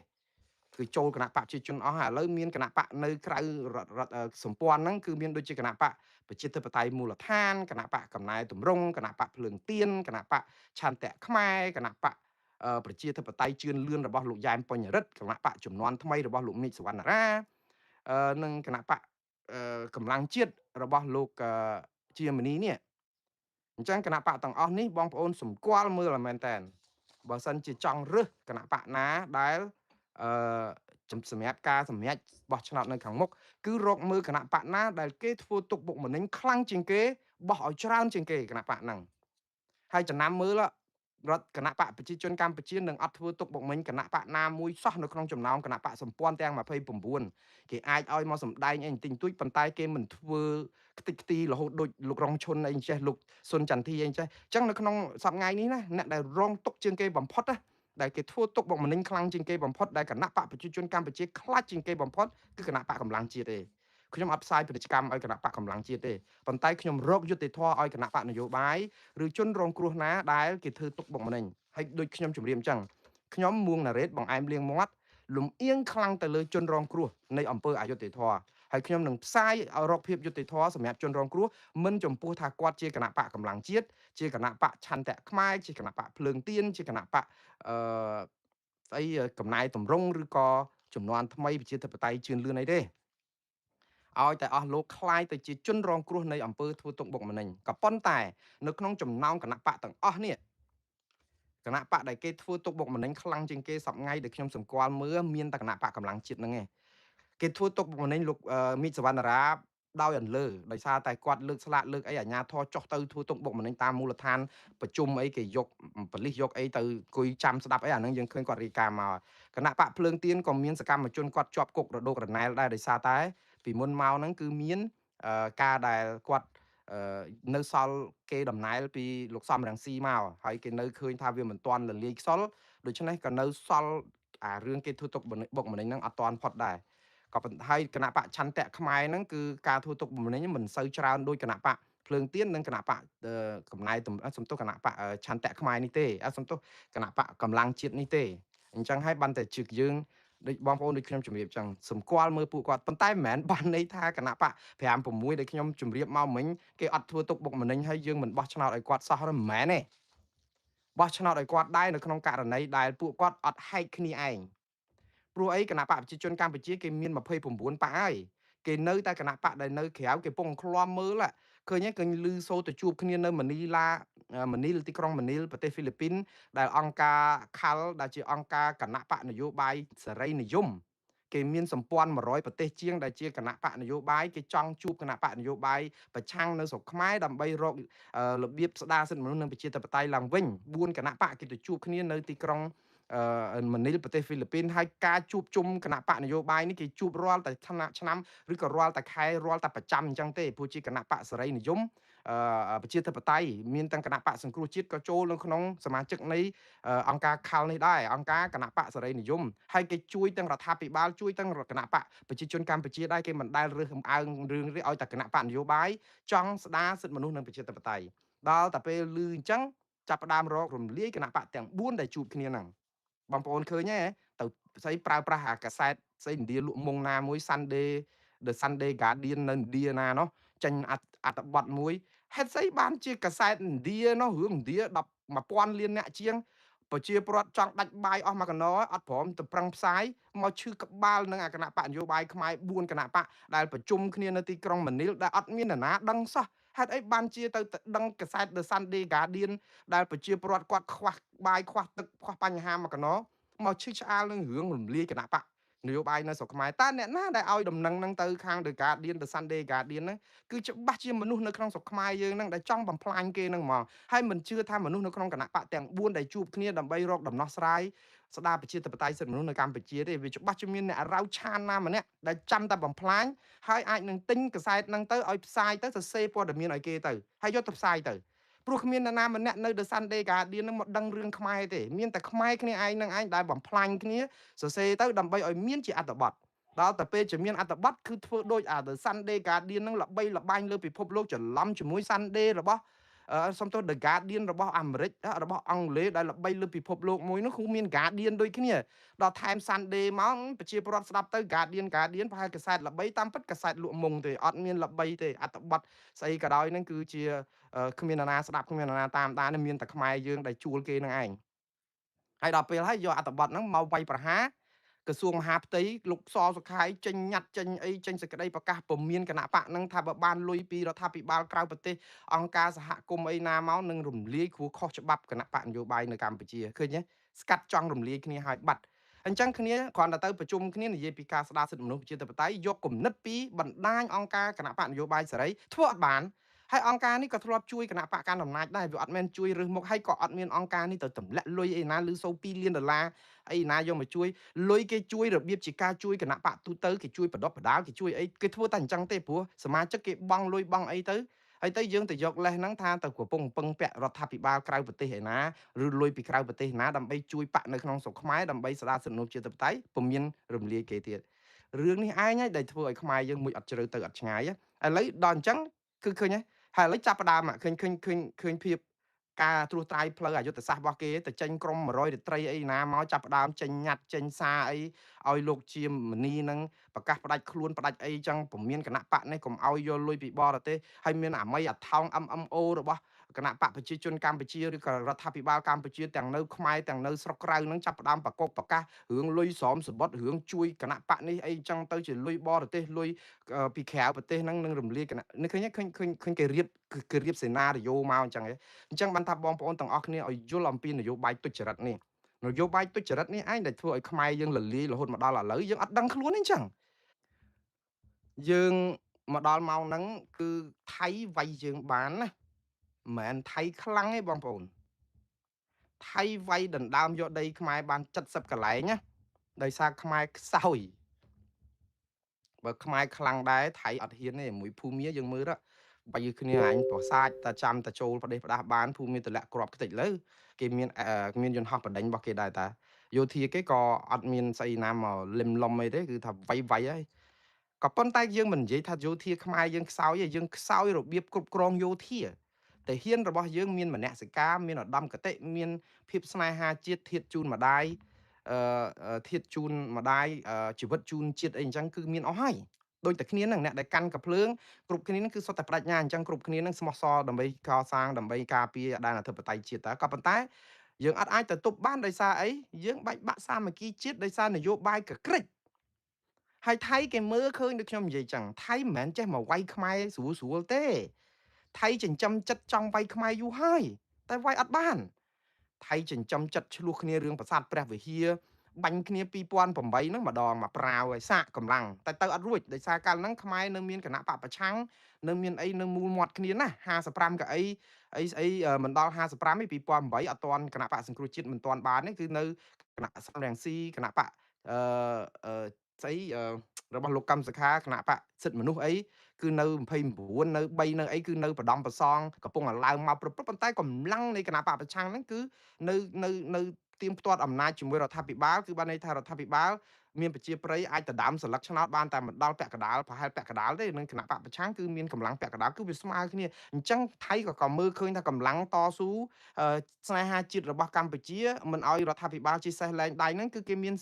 គឺចូលគណៈបកប្រជាជនអស់ហើយឥឡូវមានគណៈបកនៅក្រៅសម្ព័ន្ធហ្នឹងគឺមានដូចជាគណៈបកប្រជាធិបតេយ្យមូលដ្ឋានគណៈបកកំណែទម្រង់គណៈបកភ្លើងទៀនគណៈបកឆន្ទៈខ្មែរគណៈបកប្រជាធិបតេយ្យជឿនលឿនរបស់លោកយ៉ែមបញ្ញរិទ្ធគណៈបកចំនួនថ្មីរបស់លោកមេឃសវណ្ណរានិងគណៈបកកម្លាំងជាតិរបស់លោកជាមនីនេះអញ្ចឹងគណៈបកទាំងអស់នេះបងប្អូនសម្គាល់មើលឲ្យមែនតើបើសិនជាចង់រើសគណៈបកណាដែលសម្រាប់ការសម្រេចបោះឆ្នោតនៅខាងមុខគឺរកមើលគណៈបកណាដែលគេធ្វើទុកបុកម្នេញខ្លាំងជាងគេបោះឲ្យច្រើនជាងគេគណៈបកហ្នឹងហើយចំណាំមើលរដ្ឋគណៈបកប្រជាជនកម្ពុជានឹងអត់ធ្វើទុកបុកម្នេញគណៈបកណាមួយសោះនៅក្នុងចំណោមគណៈបកសម្ព័ន្ធទាំង29គេអាចឲ្យមកសម្ដែងអីបន្តិចបន្តួចប៉ុន្តែគេមិនធ្វើខ្ទេចខ្ទីរហូតដូចលោករងឈុនអីចេះលោកសុនចន្ទធីអីចេះអញ្ចឹងនៅក្នុងសប្តាហ៍នេះណាអ្នកដែលរងទុកជាងគេបំផុតណាដែលគេធ្វើទុកបុកម្នេញខ្លាំងជាងគេបំផុតដែលគណៈបកប្រជាជនកម្ពុជាខ្លាចជាងគេបំផុតគឺគណៈបកកម្លាំងជាតិទេខ្ញុំអត់ផ្សាយពាណិជ្ជកម្មឲ្យគណៈបកកម្លាំងជាតិទេប៉ុន្តែខ្ញុំរកយុត្តិធម៌ឲ្យគណៈបកនយោបាយឬជនរងគ្រោះណាដែលគេធ្វើទុកបុកម្នេញហើយដូចខ្ញុំជម្រាបអញ្ចឹងខ្ញុំមួងណារ៉េតបង្អែមលៀងមាត់លំអៀងខ្លាំងទៅលើជនរងគ្រោះនៃអំពើអយុត្តិធម៌ហើយខ្ញុំនឹងផ្សាយឲ្យរកភាពយុត្តិធម៌សម្រាប់ជនរងគ្រោះមិនចំពោះថាគាត់ជាគណៈបកកម្លាំងជាតិជាគណៈបកឆន្ទៈខ្មែរជាគណៈបកភ្លើងទៀនជាគណៈបកស្អីកំណែតម្រង់ឬក៏ចំនួនថ្មីប្រជាធិបតេយ្យជឿនលឿនអីទេឲ្យតែអស់លោកខ្លាយទៅជាជនរងគ្រោះនៃអំពើធ្វើទុកបុកម្នេញក៏ប៉ុន្តែនៅក្នុងចំណោមគណៈបកទាំងអស់នេះគណៈបកដែលគេធ្វើទុកបុកម្នេញខ្លាំងជាងគេសប្ងៃដែលខ្ញុំសម្គាល់មើលមានតែគណៈបកកម្លាំងជាតិហ្នឹងឯងគេធ្វើទុកបុកម្នេញលោកមីសវណ្ណរាដោយអន្លើដោយសារតែគាត់លើកស្លាកលើកអីអាញាធរចុះទៅធ្វើទុកបុកម្នេញតាមមូលដ្ឋានប្រជុំអីគេយកប៉ូលីសយកអីទៅអង្គុយចាំស្ដាប់អីអាហ្នឹងយើងឃើញគាត់រាយការណ៍មកគណៈបកភ្លើងទៀនក៏មានសកម្មជនគាត់ជាប់គុករដូករណែលដែរដោយសារតែពីមុនមកហ្នឹងគឺមានការដែលគាត់នៅសល់គេដំណែលពីលោកសំរងស៊ីមកហើយគេនៅឃើញថាវាមិនទាន់លលាយខ្សលដូច្នេះក៏នៅសល់អារឿងគេធ្វើទុកបុកម្នេញហ្នឹងអត់ទាន់ផុតដែរក៏ប៉ុន្តែគណៈបកឆន្ទៈខ្មែរហ្នឹងគឺការធ្វើទុកបុកម្នេញមិនសូវច្រើនដូចគណៈបកភ្លើងទៀននិងគណៈបកកំណែសំទោសគណៈបកឆន្ទៈខ្មែរនេះទេសំទោសគណៈបកកម្លាំងជាតិនេះទេអញ្ចឹងហើយបានតែជឹកយើងដូចបងប្អូនដូចខ្ញុំជម្រាបចឹងសម្គាល់មើលពួកគាត់ប៉ុន្តែមិនមែនបានន័យថាគណៈបក5 6ដែលខ្ញុំជម្រាបមកមិញគេអត់ធ្វើទុកបុកម្នេញហើយយើងមិនបោះឆ្នោតឲ្យគាត់សោះមិនមែនទេបោះឆ្នោតឲ្យគាត់ដែរនៅក្នុងករណីដែលពួកគាត់អត់ហែកគ្នាឯងព្រោះអីគណៈបកប្រជាជនកម្ពុជាគេមាន29បកហើយគេនៅតែគណៈបកដែលនៅក្រៅគេពងឃ្លាំមើលឃើញទេឃើញលឺសូទៅជួបគ្នានៅម៉ានីឡាម៉ានីលទីក្រុងម៉ានីលប្រទេសហ្វីលីពីនដែលអង្គការខាល់ដែលជាអង្គការគណៈបកនយោបាយសេរីនិយមគេមានសម្ព័ន្ធ100ប្រទេសជាងដែលជាគណៈបកនយោបាយគេចង់ជួបគណៈបកនយោបាយប្រឆាំងនៅស្រុកខ្មែរដើម្បីរករបៀបស្ដារសិទ្ធិមនុស្សនិងប្រជាធិបតេយ្យឡើងវិញ4គណៈបកគេទៅជួបគ្នានៅទីក្រុង មនីលប្រទេសហ្វីលីពីនហើយការជួបជុំគណៈបកនយោបាយនេះគេជួបរាល់តែឆ្នាំឬក៏រាល់តែខែរាល់តែប្រចាំអញ្ចឹងទេព្រោះជាគណៈបកសេរីនិយមប្រជាធិបតេយ្យមានទាំងគណៈបកសង្គ្រោះជាតិក៏ចូលនៅក្នុងសមាជិកនៃអង្គការខលនេះដែរអង្គការគណៈបកសេរីនិយមហើយគេជួយទាំងរដ្ឋាភិបាលជួយទាំងគណៈបកប្រជាជនកម្ពុជាដែរគេមិនដែលរើសអើងរឿងនេះឲ្យតែគណៈបកនយោបាយចង់ស្ដារសិទ្ធិមនុស្សនិងប្រជាធិបតេយ្យដល់តែពេលលឺអញ្ចឹងចាប់ផ្ដើមរករំលាយគណៈបកទាំង4ដែលជួបគ្នាហ្នឹងបងប្អូនឃើញទេទៅស្អីប្រើប្រាស់អាកាសែតស្អីឥណ្ឌាលក់មុងណាមួយ Sunday The Sunday Guardian នៅឥណ្ឌាណានោះចេញអត្ថបទមួយហេតុស្អីបានជាកាសែតឥណ្ឌានោះរឿងឥណ្ឌា1000លានអ្នកជាងប្រជាពលរដ្ឋចង់ដាច់បាយអស់មួយកណោអត់ព្រមទៅប្រឹងផ្សាយមកឈឺក្បាលនឹងអាគណៈបកនយោបាយខ្មែរ4គណៈបកដែលប្រជុំគ្នានៅទីក្រុងម៉ានីលដែលអត់មាននរណាដឹងសោះហេតុអីបានជាទៅដឹងកាសែត The Sunday Guardian ដែលប្រជាពលរដ្ឋគាត់ខ្វះបាយខ្វះទឹកខ្វះបញ្ហាមួយកណោមកឈឺឆ្អាលនឹងរឿងរំលាយគណៈបកនយោបាយនៅស្រុកខ្មែរតើអ្នកណាដែលឲ្យដំណឹងហ្នឹងទៅខាង The Guardian The Sunday Guardian ហ្នឹងគឺច្បាស់ជាមនុស្សនៅក្នុងស្រុកខ្មែរយើងហ្នឹងដែលចង់បំផ្លាញគេហ្នឹងហ្មងហើយមិនជឿថាមនុស្សនៅក្នុងគណៈបកទាំង4ដែលជួបគ្នាដើម្បីរកដំណោះស្រាយស្ដារប្រជាធិបតេយ្យសិទ្ធិមនុស្សនៅកម្ពុជាទេវាច្បាស់ជាមានអ្នករៅឆានណាម្នាក់ដែលចាំតែបំផ្លាញហើយអាចនឹងទិញកាសែតហ្នឹងទៅឲ្យផ្សាយទៅសរសេរព័ត៌មានឲ្យគេទៅហើយយកទៅផ្សាយទៅព្រោះគ្មាននរណាម្នាក់នៅ The Sunday Guardian នឹងមកដឹងរឿងខ្មែរទេមានតែខ្មែរគ្នាឯងនឹងឯងដែលបំផ្លាញគ្នាសរសេរទៅដើម្បីឲ្យមានជាអត្ថបទដល់តែពេលជាមានអត្ថបទគឺធ្វើដូចអា The Sunday Guardian នឹងល្បីល្បាញលើពិភពលោកច្រឡំជាមួយ Sunday របស់សុំទោស The Guardian របស់អាមេរិករបស់អង់គ្លេសដែលល្បីលើពិភពលោកមួយនោះគឺមាន Guardian ដូចគ្នាដល់ថែម Sunday មកប្រជាពលរដ្ឋស្ដាប់ទៅ Guardian Guardian ប្រហែលកាសែតល្បីតាមពិតកាសែតលក់មុងទេអត់មានល្បីទេអត្ថបទស្អីក៏ដោយហ្នឹងគឺជាគ្មាននរណាស្ដាប់គ្មាននរណាតាមដានមានតែខ្មែរយើងដែលជួលគេនឹងឯងហើយដល់ពេលហើយយកអត្ថបទហ្នឹងមកវាយប្រហារក្រសួងមហាផ្ទៃលោកសសុខាយចេញញត្តិចេញអីចេញសេចក្តីប្រកាសពមៀនគណៈបកហ្នឹងថាបើបានលុយពីរដ្ឋាភិបាលក្រៅប្រទេសអង្គការសហគមន៍អីណាមកនឹងរំលាយគ្រោះខុសច្បាប់គណៈបកនយោបាយនៅកម្ពុជាឃើញទេស្កាត់ចង់រំលាយគ្នាឲ្យបាត់អញ្ចឹងគ្នាគ្រាន់តែទៅប្រជុំគ្នានិយាយពីការស្ដារសិទ្ធិមនុស្សប្រជាធិបតេយ្យយកគំនិតពីបណ្ដាញអង្គការគណៈបកនយោបាយសេរីធ្វើអត់បានហើយអង្គការនេះក៏ធ្លាប់ជួយគណៈបកកណ្ដាលអំណាចដែរវាអត់មែនជួយរើសមុខហើយក៏អត់មានអង្គការនេះទៅទម្លាក់លុយអីណាឬសូ2លានដុល្លារអីណាយកមកជួយលុយគេជួយរបៀបជាការជួយគណៈបកទូទៅគេជួយបដិបដាលគេជួយអីគេធ្វើតែអញ្ចឹងទេព្រោះសមាជិកគេបង់លុយបង់អីទៅហើយទៅយើងទៅយកលេសហ្នឹងថាទៅកំពុងពឹងពាក់រដ្ឋាភិបាលក្រៅប្រទេសឯណាឬលុយពីក្រៅប្រទេសណាដើម្បីជួយបកនៅក្នុងស្រុកខ្មែរដើម្បីស្ដារសិទ្ធិមនុស្សជាតិបតៃពុំមានរំលាយគេទៀតរឿងនេះឯងហើយដែលធ្វើឲ្យខ្មែរយើងមួយអត់ជ្រៅទៅអត់ឆ្ងាយឥឡូវដល់អញ្ចឹងគឺឃើញហើយឥឡូវចាប់ផ្ដើមឃើញឃើញឃើញឃើញភាពការត្រួសត្រាយផ្លូវអយុទ្ធសាស្ត្ររបស់គេទៅចេញក្រុម100រាត្រីអីណាមកចាប់ផ្ដើមចេញញត្តិចេញសារអីឲ្យលោកជាមនីនឹងប្រកាសផ្ដាច់ខ្លួនផ្ដាច់អីចឹងពមៀនគណៈបកនេះកុំឲ្យយកលុយពីបរទេសហើយមានអាមីអាថោង MMO របស់គណៈបកប្រជាជនកម្ពុជាឬក៏រដ្ឋាភិបាលកម្ពុជាទាំងនៅខ្មែរទាំងនៅស្រុកក្រៅនឹងចាប់ផ្ដើមប្រកបប្រកាសរឿងលុយស្រោមសម្បត្តិរឿងជួយគណៈបកនេះអីចឹងទៅជាលុយបរទេសលុយពីក្រៅប្រទេសហ្នឹងនឹងរំលាយគណៈនេះឃើញឃើញឃើញឃើញគេរៀបគេរៀបសេណារីយ៉ូមកអញ្ចឹងអញ្ចឹងបានថាបងប្អូនទាំងអស់គ្នាឲ្យយល់អំពីនយោបាយទុច្ចរិតនេះនយោបាយទុច្ចរិតនេះឯងដែលធ្វើឲ្យខ្មែរយើងលលាយរហូតមកដល់ឥឡូវយើងអត់ដឹងខ្លួនទេអញ្ចឹងយើងមកដល់ម៉ោងហ្នឹងគឺថៃវាយយើងបានណាមិនមែនថៃខ្លាំងទេបងប្អូនថៃវាយដណ្ដើមយកដីខ្មែរបាន70កន្លែងណាដោយសារខ្មែរខ្សោយបើខ្មែរខ្លាំងដែរថៃអត់ហ៊ានទេមួយភូមិយើងមើលបាយគ្នាអញប្រសាចតែចាំតែចូលប្រទេសផ្ដាស់បានភូមិតម្លាក់ក្របខ្ទេចលើគេមានមានយន្តហោះបដិញរបស់គេដែរតាយោធាគេក៏អត់មានស្អីណាមកលឹមលំអីទេគឺថាវាយវាយហើយក៏ប៉ុន្តែយើងមិននិយាយថាយោធាខ្មែរយើងខ្សោយទេយើងខ្សោយរបៀបគ្រប់គ្រងយោធាតែហ៊ានរបស់យើងមានមនសិការមានឧត្តមគតិមានភាពស្នេហាជាតិធៀបជូនម្ដាយធៀបជូនម្ដាយជីវិតជូនជាតិអីអញ្ចឹងគឺមានអស់ហើយដូចតែគ្នាហ្នឹងអ្នកដែលកាន់កាភ្លើងគ្រប់គ្នាហ្នឹងគឺសុទ្ធតែបដិញ្ញាអញ្ចឹងគ្រប់គ្នាហ្នឹងស្មោះសរដើម្បីកសាងដើម្បីការពារដែនអធិបតេយ្យជាតិតើក៏ប៉ុន្តែយើងអត់អាចទៅទប់បានដោយសារអីយើងបែកបាក់សាមគ្គីជាតិដោយសារនយោបាយកក្រិចហើយថៃគេមើលឃើញដូចខ្ញុំនិយាយចឹងថៃមិនមែនចេះមកវាយខ្មែរស្រួលស្រួលទេថៃចិញ្ចឹមចិត្តចង់វាយខ្មែរយូរហើយតែវាយអត់បានថៃចិញ្ចឹមចិត្តឆ្លោះគ្នារឿងប្រាសាទព្រះវិហារ បាញ់គ្នា2008ហ្នឹងម្ដងមកប្រាវឲ្យសាកកម្លាំងតែទៅអត់រួចដោយសារកាលហ្នឹងខ្មែរនៅមានគណៈបពប្រឆាំងនៅមានអីនៅមូលមាត់គ្នាណា55កៅអីអីស្អីមិនដល់55ទេ2008អត់ទាន់គណៈបកសង្គ្រោះជាតិមិនទាន់បានទេគឺនៅគណៈសំរងស៊ីគណៈបកអឺស្អីរបស់លោកកម្មសខាគណៈបកសិទ្ធិមនុស្សអីគឺនៅ29នៅ3នៅអីគឺនៅបដំប្រសងកំពុងតែឡើងមកព្រឹបប៉ុន្តែកម្លាំងនៃគណៈបកប្រឆាំងហ្នឹងគឺនៅនៅនៅទៀងផ្ទាត់អំណាចជាមួយរដ្ឋាភិបាលគឺបានន័យថារដ្ឋាភិបាលមានប្រជាប្រិយអាចដណ្ដើមសន្លឹកឆ្នោតបានតែមិនដល់ពាក់កណ្ដាលប្រហែលពាក់កណ្ដាលទេនឹងគណៈបកប្រឆាំងគឺមានកម្លាំងពាក់កណ្ដាលគឺវាស្មើគ្នាអញ្ចឹងថៃក៏មើលឃើញថាកម្លាំងតស៊ូស្នេហាជាតិរបស់កម្ពុជាមិនឲ្យរដ្ឋាភិបាលជាសេះលែងដៃហ្នឹងគឺគេមាន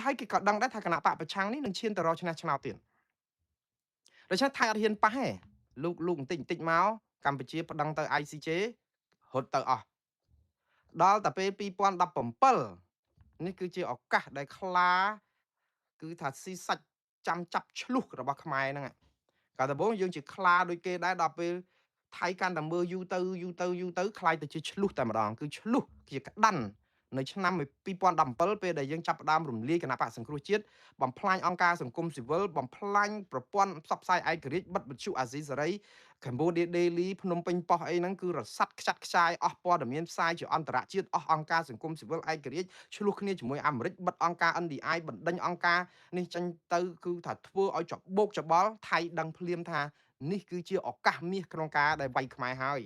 ហើយគេក៏ដឹងដែរថាគណៈបកប្រឆាំងនេះនឹងឈានទៅរកឈ្នះឆ្នោតទៀតដូច្នេះថៃអត់ហ៊ានប៉ះទេលោកបន្តិចបន្តិចមកកម្ពុជាប្តឹងទៅ ICJ រត់ទៅអស់ដល់តែពេល2017នេះគឺជាឱកាសដែលខ្លាគឺថាស៊ីសាច់ចាំចាប់ឆ្លុះរបស់ខ្មែរហ្នឹងកាលដំបូងយើងជាខ្លាដូចគេដែរដល់ពេលថៃកាន់តែមើលយូរទៅយូរទៅយូរទៅខ្លាយទៅជាឆ្លុះតែម្ដងគឺឆ្លុះជាក្តាន់នៅឆ្នាំ2017ពេលដែលយើងចាប់ផ្ដើមរំលាយគណៈបកសង្គ្រោះជាតិបំផ្លាញអង្គការសង្គមស៊ីវិលបំផ្លាញប្រព័ន្ធផ្សព្វផ្សាយឯករាជ្យបិទវិទ្យុអាស៊ីសេរី Cambodia Daily ភ្នំពេញប៉ុស្តិ៍អីហ្នឹងគឺរសាត់ខ្ចាត់ខ្ចាយអស់ព័ត៌មានផ្សាយជាអន្តរជាតិអស់អង្គការសង្គមស៊ីវិលឯករាជ្យឆ្លោះគ្នាជាមួយអាមេរិកបិទអង្គការ NDI បណ្ដេញអង្គការនេះចេញទៅគឺថាធ្វើឲ្យច្បោកច្បល់ថៃដឹងភ្លាមថានេះគឺជាឱកាសមាសក្នុងការដែលវាយខ្មែរហើយ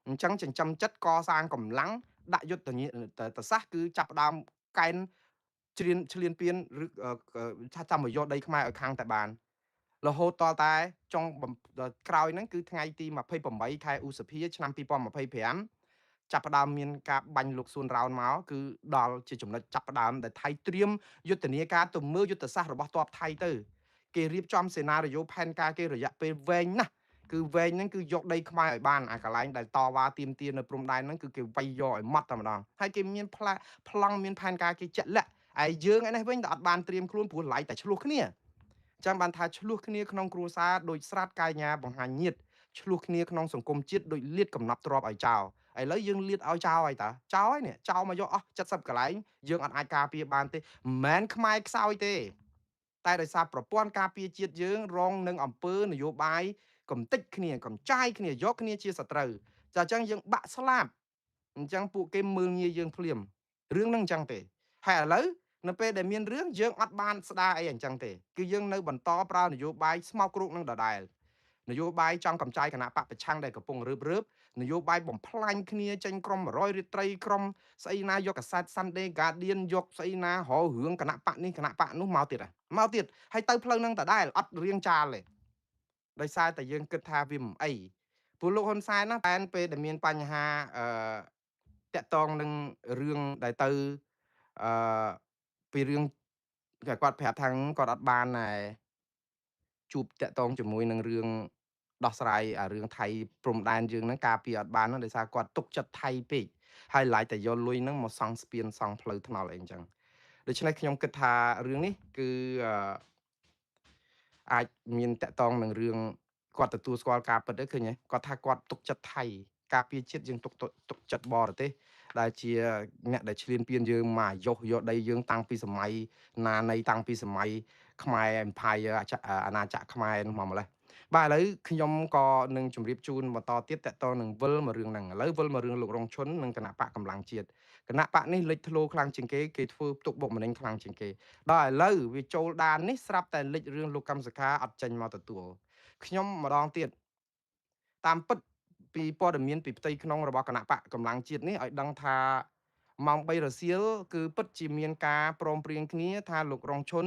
អញ្ចឹងចិញ្ចឹមចិត្តកសាងកម្លាំងដាក់យុទ្ធសាស្ត្រគឺចាប់ផ្ដើមកែនជ្រៀនឆ្លៀនពៀនឬថាចាំមកយកដីខ្មែរឲ្យខាងតែបានរហូតតតែចុងក្រោយហ្នឹងគឺថ្ងៃទី28ខែឧសភាឆ្នាំ2025ចាប់ផ្ដើមមានការបាញ់លោកសួនរោនមកគឺដល់ជាចំណុចចាប់ផ្ដើមដែលថៃត្រៀមយុទ្ធនាការទៅមើលយុទ្ធសាស្ត្ររបស់ទ័ពថៃទៅគេរៀបចំសេណារីយ៉ូផែនការគេរយៈពេលវែងណាស់គឺវែងហ្នឹងគឺយកដីខ្មែរឲ្យបានអាកន្លែងដែលតវ៉ាទាមទារនៅព្រំដែនហ្នឹងគឺគេវាយយកឲ្យម៉ត់តែម្ដងហើយគេមានប្លង់មានផែនការគេជាក់លាក់ហើយយើងឯនេះវិញតែអត់បានត្រៀមខ្លួនព្រោះឡៃតែឆ្លោះគ្នាចាំបានថាឆ្លោះគ្នាក្នុងគ្រួសារដោយស្រាតកាយញ្ញាបង្ហាញញាតឆ្លោះគ្នាក្នុងសង្គមជាតិដោយលៀតកំណត់ទ្របឲ្យចោលឥឡូវយើងលៀតឲ្យចោលហើយតាចោលហើយនេះចោលមកយកអស់70កន្លែងយើងអត់អាចការពារបានទេមិនមែនខ្មែរខ្សោយទេតែដោយសារប្រព័ន្ធការពារជាតិយើងរងនឹងអំពើនយោបាយកំតិចគ្នាកំចាយគ្នាយកគ្នាជាសត្រូវចាអញ្ចឹងយើងបាក់ស្លាប់អញ្ចឹងពួកគេមើលងាយយើងភ្លាមរឿងហ្នឹងអញ្ចឹងទេហើយឥឡូវនៅពេលដែលមានរឿងយើងអត់បានស្ដារអីអញ្ចឹងទេគឺយើងនៅបន្តប្រើនយោបាយស្មោកគ្រោកនឹងដដែលនយោបាយចង់កំចាយគណៈបកប្រឆាំងដែលកំពុងរើបនយោបាយបំផ្លាញគ្នាចេញក្រុម100រាត្រីក្រុមស្អីណាយកកាសែត Sunday Guardian យកស្អីណារករឿងគណៈបកនេះគណៈបកនោះមកទៀតមកទៀតហើយទៅផ្លូវនឹងដដែលអត់រៀងចាលទេដោយសារតែយើងគិតថាវាមិនអីព្រោះលោកហ៊ុនសែនណាតែពេលដែលមានបញ្ហាអឺតាក់ទងនឹងរឿងដែលទៅអឺពីរឿងគាត់ប្រាប់ថាគាត់អត់បានដែរជួបតាក់ទងជាមួយនឹងរឿងដោះស្រាយអារឿងថៃព្រំដែនយើងហ្នឹងការពារអត់បានហ្នឹងដោយសារគាត់ទុកចិត្តថៃពេកហើយឡាយតែយកលុយហ្នឹងមកសង់ស្ពានសង់ផ្លូវថ្នល់អីអញ្ចឹងដូច្នេះខ្ញុំគិតថារឿងនេះគឺអាចមានតាក់ទងនឹងរឿងគាត់ទទួលស្គាល់ការពិតទៅឃើញទេគាត់ថាគាត់ទុកចិត្តថៃការពារជាតិយើងទុកចិត្តបរទេសដែលជាអ្នកដែលឈ្លានពានយើងមកយកដីយើងតាំងពីសម័យណានៃតាំងពីសម័យខ្មែរ Empire អាណាចក្រខ្មែរនោះមកម្លេះបាទឥឡូវខ្ញុំក៏នឹងជម្រាបជូនបន្តទៀតតកតនឹងវិលមករឿងហ្នឹងឥឡូវវិលមករឿងលោករងឈុននិងគណៈបកកម្លាំងជាតិគណៈបកនេះលេចធ្លោខ្លាំងជាងគេគេធ្វើផ្ទុកបុកម្នេញខ្លាំងជាងគេដល់ឥឡូវវាចូលដាននេះស្រាប់តែលេចរឿងលោកកម្មសខាអត់ចេញមកទទួលខ្ញុំម្ដងទៀតតាមពិតពីព័ត៌មានពីផ្ទៃក្នុងរបស់គណៈបកកម្លាំងជាតិនេះឲ្យដឹងថាម៉ោង3រសៀលគឺពិតជាមានការព្រមព្រៀងគ្នាថាលោករងឈុន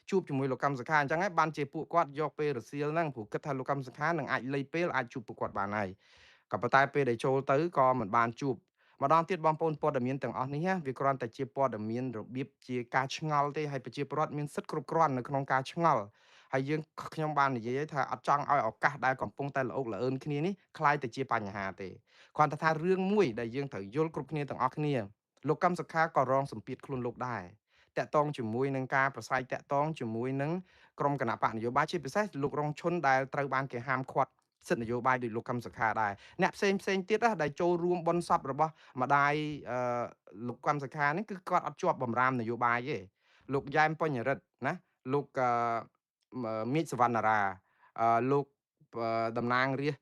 ជួបជាមួយលោកកម្មសខាអញ្ចឹងហើយបានជាពួកគាត់យកពេលរសៀលហ្នឹងព្រោះគិតថាលោកកម្មសខានឹងអាចលៃពេលអាចជួបពួកគាត់បានហើយក៏ប៉ុន្តែពេលដែលចូលទៅក៏មិនបានជួបម្ដងទៀតបងប្អូនព័ត៌មានទាំងអស់នេះវាគ្រាន់តែជាព័ត៌មានរបៀបជាការឆ្ងល់ទេហើយប្រជាពលរដ្ឋមានសិទ្ធិគ្រប់គ្រាន់នៅក្នុងការឆ្ងល់ហើយយើងខ្ញុំបាននិយាយថាអត់ចង់ឲ្យឱកាសដែលកំពុងតែល្អោកល្អឿនគ្នានេះក្លាយទៅជាបញ្ហាទេគ្រាន់តែថារឿងមួយដែលយើងត្រូវយល់គ្រប់គ្នាទាំងអស់គ្នាលោកកម្មសខាក៏រងសម្ពាធខ្លួនលោកដែរតាក់ទងជាមួយនឹងការប្រស្រ័យតាក់ទងជាមួយនឹងក្រុមគណៈបកនយោបាយជាពិសេសលោករងឈុនដែលត្រូវបានគេហាមឃាត់ សិទ្ធិនយោបាយដោយលោកកឹមសុខាដែរ អ្នកផ្សេងផ្សេងទៀតដែលចូលរួមបុណ្យសពរបស់ម្ដាយលោកកឹមសុខានេះ គឺគាត់អត់ជាប់បំរាមនយោបាយទេ លោកយ៉ែមបញ្ញរិទ្ធណា លោកមេឃសវណ្ណារា លោកតំណាងរាស្ត្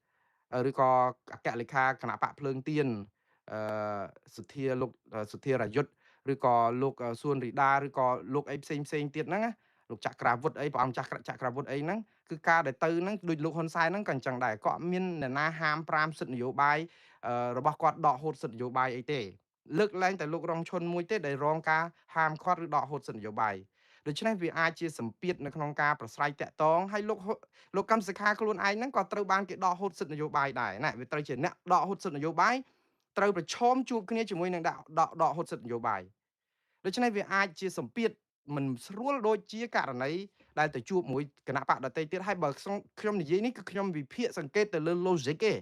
រឬក៏អគ្គលេខាគណៈបកភ្លើងទៀន អឺសុធា លោកសុធារាយុទ្ធ ឬក៏លោកសួនរីដា ឬក៏លោកអីផ្សេងផ្សេងទៀតហ្នឹងណា លោកចក្រាវុធអី ព្រះអង្គចាស់ចក្រាវុធអីហ្នឹង គឺការដែលទៅហ្នឹង ដូចលោកហ៊ុនសែនហ្នឹងក៏អញ្ចឹងដែរ ក៏អត់មានអ្នកណាហាម5សិទ្ធិនយោបាយរបស់គាត់ ដកហូតសិទ្ធិនយោបាយអីទេ លើកលែងតែលោករងឈុនមួយទេដែលរងការហាមឃាត់ឬដកហូតសិទ្ធិនយោបាយ។ ដូច្នេះវាអាចជាសម្ពាធនៅក្នុងការប្រស្រ័យតាក់តង ហើយលោកកឹមសុខាខ្លួនឯងហ្នឹងក៏ត្រូវបានគេដកហូតសិទ្ធិនយោបាយដែរណា វាត្រូវជាអ្នកដកហូតសិទ្ធិនយោបាយត្រូវប្រឈមជួបគ្នាជាមួយនឹងដកហូតសិទ្ធិនយោបាយ ដូច្នេះវាអាចជាសម្ពាធមិនស្រួលដូចជាករណីដែលទៅជួបមួយគណៈបកដទៃទៀត។ ហើយបើខ្ញុំនិយាយនេះ គឺខ្ញុំវិភាគសង្កេតទៅលើ logic ទេ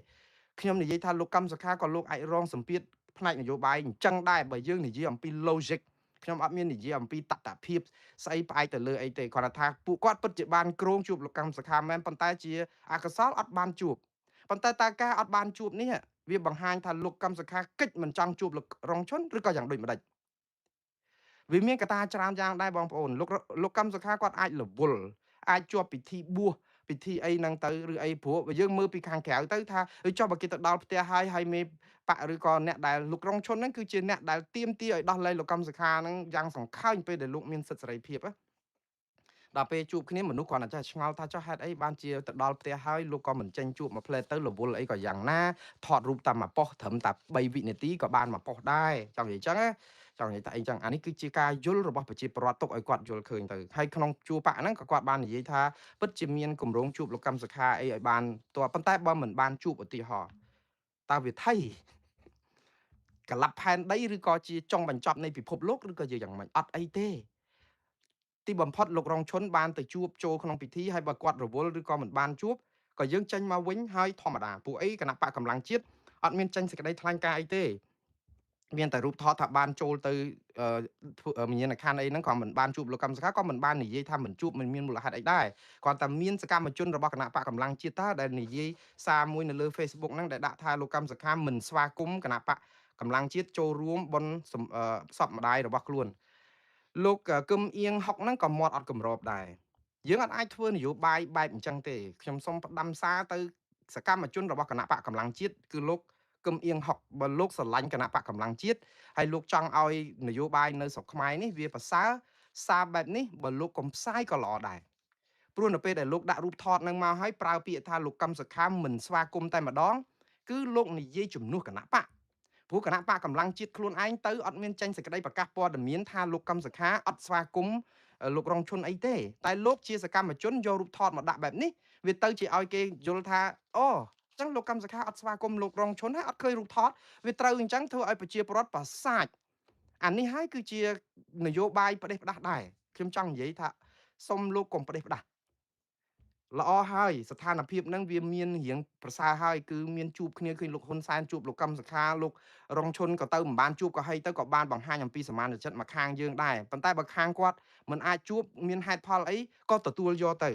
ខ្ញុំនិយាយថាលោកកឹមសុខាក៏លោកអាចរងសម្ពាធផ្នែកនយោបាយអញ្ចឹងដែរ បើយើងនិយាយអំពី logic ខ្ញុំអត់មាននិយាយអំពីតតភាពស្អីផ្អែកទៅលើអីទេ គ្រាន់តែថាពួកគាត់ពិតជាបានគ្រងជួបលោកកឹមសុខាមែន ប៉ុន្តែជាអកុសលអត់បានជួប ប៉ុន្តែតើការអត់បានជួបនេះវាបង្ហាញថាលោកកឹមសុខាកិច្ចមិនចង់ជួបលោករងឈុន ឬក៏យ៉ាងដូចម្ដេច? វាមានកត្តាច្រើនយ៉ាងដែរបងប្អូន។ លោកកឹមសុខាគាត់អាចរវល់ អាចជាប់ពិធីបួសពិធីអីហ្នឹងទៅឬអី ព្រោះយើងមើលពីខាងក្រៅទៅថាចុះបើគេទៅដល់ផ្ទះហើយ ហើយមេបកឬក៏អ្នកដែលលោករងឈុនហ្នឹងគឺជាអ្នកដែលទៀមទាឲ្យដោះលែងលោកកឹមសុខាហ្នឹងយ៉ាងសង្ឃើញពេលដែលលោកមានសិទ្ធិសេរីភាព ដល់ពេលជួបគ្នាមនុស្សគាត់តែចេះឆ្ងល់ថាចុះហេតុអីបានជាទៅដល់ផ្ទះហើយលោកក៏មិនចេញជួបមួយផ្លែទៅ រវល់អីក៏យ៉ាងណា ថតរូបតាមមួយប៉ុស្តិ៍ត្រឹមតែ3វិនាទីក៏បានមួយប៉ុស្តិ៍ដែរ ចង់និយាយចឹងណា ចង់និយាយថាអីចឹង។ អានេះគឺជាការយល់របស់ប្រជាពលរដ្ឋ ទុកឲ្យគាត់យល់ឃើញទៅ ហើយក្នុងជួបបកហ្នឹងក៏គាត់បាននិយាយថាពិតជាមានគម្រោងជួបលោកកឹមសុខាអីឲ្យបានត ប៉ុន្តែបើមិនបានជួប ឧទាហរណ៍ តើវាថៃកលាប់ផែនដី ឬក៏ជាចុងបញ្ចប់នៃពិភពលោក ឬក៏ជាយ៉ាងម៉េច? អត់អីទេ ទីបំផុតលោករងឈុនបានទៅជួបចូលក្នុងពិធី ហើយបើគាត់រវល់ឬក៏មិនបានជួប ក៏យើងចេញមកវិញហើយធម្មតា ពួកអីគណៈបកកម្លាំងជាតិអត់មានចេញសេចក្តីថ្លែងការណ៍អីទេ មានតែរូបថតថាបានចូលទៅវិញ្ញាណក្ខន្ធអីហ្នឹង ក៏មិនបានជួបលោកកឹមសុខា ក៏មិនបាននិយាយថាមិនជួបមិនមានមូលហេតុអីដែរ គ្រាន់តែមានសកម្មជនរបស់គណៈបកកម្លាំងជាតិតើដែលនិយាយសារមួយនៅលើ Facebook ហ្នឹង ដែលដាក់ថាលោកកឹមសុខាមិនស្វាគមន៍គណៈបកកម្លាំងជាតិចូលរួមបុណ្យសពម្ដាយរបស់ខ្លួន។ លោកកឹមអៀងហុកហ្នឹងក៏មាត់អត់កម្របដែរ។ យើងអត់អាចធ្វើនយោបាយបែបអញ្ចឹងទេ។ ខ្ញុំសូមផ្ដាំសារទៅសកម្មជនរបស់គណៈបកកម្លាំងជាតិ គឺលោកកឹមអៀងហុក បើលោកស្រឡាញ់គណៈបកកម្លាំងជាតិ ហើយលោកចង់ឲ្យនយោបាយនៅស្រុកខ្មែរនេះវាប្រសើរ សារបែបនេះបើលោកកុំផ្សាយក៏ល្អដែរ ព្រោះនៅពេលដែលលោកដាក់រូបថតនឹងមកហើយប្រើពាក្យថាលោកកឹមសុខាមិនស្វាគមន៍តែម្ដង គឺលោកនិយាយជំនួសគណៈបក ព្រោះគណៈបកកម្លាំងជាតិខ្លួនឯងទៅអត់មានចេញសេចក្តីប្រកាសព័ត៌មានថាលោកកឹមសុខាអត់ស្វាគមន៍លោករងឈុនអីទេ តែលោកជាសកម្មជនយករូបថតមកដាក់បែបនេះ វាទៅជាឲ្យគេយល់ថាអូចឹងលោកកឹមសុខាអត់ស្វាគមន៍លោករងឈុន ហើយអត់ឃើញរូបថត វាត្រូវអញ្ចឹងធ្វើឲ្យប្រជាពលរដ្ឋប្រសាច។ អានេះហើយគឺជានយោបាយផ្ដេសផ្ដាស់ដែរ។ ខ្ញុំចង់និយាយថាសុំលោកកុំផ្ដេសផ្ដាស់ ល្អហើយស្ថានភាពហ្នឹងវាមានរៀងប្រសើរហើយ គឺមានជួបគ្នា ឃើញលោកហ៊ុនសែនជួបលោកកឹមសុខា លោករងឈុនក៏ទៅមិនបានជួបក៏ហីទៅ ក៏បានបង្ហាញអំពីសមានចិត្តមកខាងយើងដែរ ប៉ុន្តែបើខាងគាត់មិនអាចជួបមានហេតុផលអីក៏ទទួលយកទៅ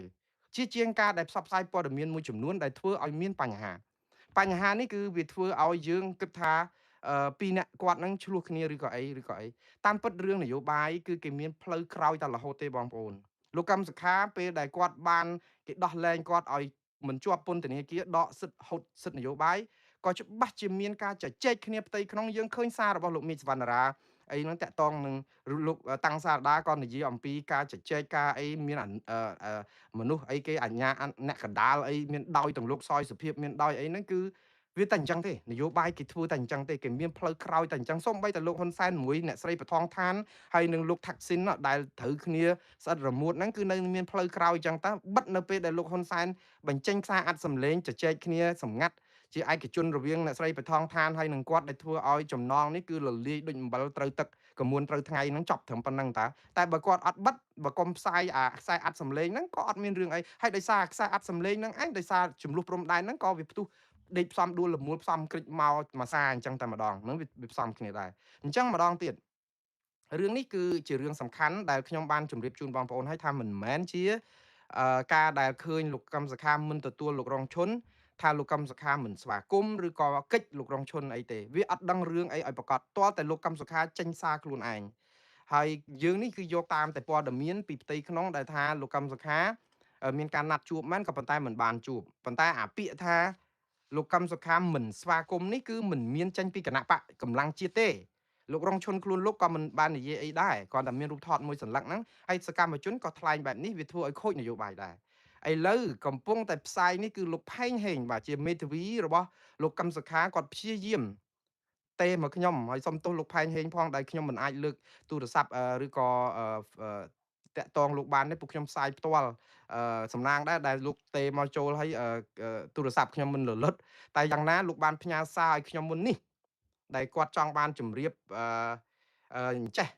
ជាជាងការដែលផ្សព្វផ្សាយព័ត៌មានមួយចំនួនដែលធ្វើឲ្យមានបញ្ហា។ បញ្ហានេះគឺវាធ្វើឲ្យយើងគិតថាពីរអ្នកគាត់នឹងឆ្លោះគ្នាឬក៏អីឬក៏អី។ តាមពិតរឿងនយោបាយគឺគេមានផ្លូវក្រោយតែរហូតទេបងប្អូន។ លោកកឹមសុខាពេលដែលគាត់បានគេដោះលែងគាត់ឲ្យមិនជាប់ពន្ធនាគារ ដកសិទ្ធិហូតសិទ្ធិនយោបាយ ក៏ច្បាស់ជាមានការជជែកគ្នាផ្ទៃក្នុង។ យើងឃើញសាររបស់លោកមីសវណ្ណរាអីហ្នឹងតាក់តងនឹងលោកតាំងសារដា ក៏និយាយអំពីការជជែកការអី មានមនុស្សអីគេអញ្ញាអ្នកកដាលអី មានដោយទាំងលោកសយសុភាព មានដោយអីហ្នឹង គឺវាតែអញ្ចឹងទេ នយោបាយគេធ្វើតែអញ្ចឹងទេ គេមានផ្លូវក្រោយតែអញ្ចឹង។ សូម្បីតែលោកហ៊ុនសែនមួយអ្នកស្រីបថងឋាន ហើយនឹងលោកថាក់ស៊ីនដែលត្រូវគ្នាស្អិតរមួតហ្នឹង គឺនៅមានផ្លូវក្រោយអញ្ចឹង។ តើបិទនៅពេលដែលលោកហ៊ុនសែនបញ្ចេញខ្សែអាត់សម្លេងជជែកគ្នាសម្ងាត់ជាឯកជនរវាងអ្នកស្រីបថងឋានហើយនឹងគាត់ ដែលធ្វើឲ្យចំណងនេះគឺលលាយដូចអំបិលត្រូវទឹកកមួនត្រូវថ្ងៃហ្នឹង ចប់ត្រឹមប៉ុណ្្នឹងតា។ តែបើគាត់អត់បិទ បើកុំផ្សាយអាខ្សែអាត់សម្លេងហ្នឹង ក៏អត់មានរឿងអីហើយ ដោយសារខ្សែអាត់សម្លេងហ្នឹងឯង ដោយសារចំនួនព្រំដែនហ្នឹងក៏វាផ្ទុះដេកផ្សំដួលលមួលផ្សំក្រិចមកមួយសាអញ្ចឹងតែម្ដងហ្នឹង វាផ្សំគ្នាដែរ។ អញ្ចឹងម្ដងទៀត រឿងនេះគឺជារឿងសំខាន់ដែលខ្ញុំបានជម្រាបជូនបងប្អូនឲ្យថា មិនមែនជាការដែលឃើញលោកកឹមសុខាមិនទទួលលោករងឈុន ថាលោកកឹមសុខាមិនស្វាគមន៍ឬក៏កិច្ចលោករងឈុនអីទេវាអត់ដឹងរឿងអីឲ្យប្រកាសទាល់តែលោកកឹមសុខាចេញសារខ្លួនឯងហើយយើងនេះគឺយកតាមតែព័ត៌មានពីផ្ទៃក្នុងដែលថាលោកកឹមសុខាមានការណាត់ជួបមែនក៏ប៉ុន្តែមិនបានជួបប៉ុន្តែអាពាក្យថាលោកកឹមសុខាមិនស្វាគមន៍នេះគឺមិនមានចេញពីគណៈបកកម្លាំងជាតិទេលោករងឈុនខ្លួនលោកក៏មិនបាននិយាយអីដែរគ្រាន់តែមានរូបថតមួយសន្លឹកហ្នឹងហើយសកម្មជនក៏ថ្លែងបែបនេះវាធ្វើឲ្យខូចនយោបាយដែរឥឡូវកំពុងតែផ្សាយនេះគឺលោកផែងហេងបាទជាមេធាវីរបស់លោកកឹមសុខាគាត់ព្យាយាមទេមកខ្ញុំហើយសុំទោសលោកផែងហេងផងដែលខ្ញុំមិនអាចលើកទូរស័ព្ទឬក៏តាក់តងលោកបានទេពួកខ្ញុំផ្សាយផ្ទាល់សំណាងដែរដែលលោកទេមកចូលហើយទូរស័ព្ទខ្ញុំមិនលលត់តែយ៉ាងណាលោកបានផ្ញើសារឲ្យខ្ញុំមុននេះដែលគាត់ចង់បានជម្រាបអញ្ចេះ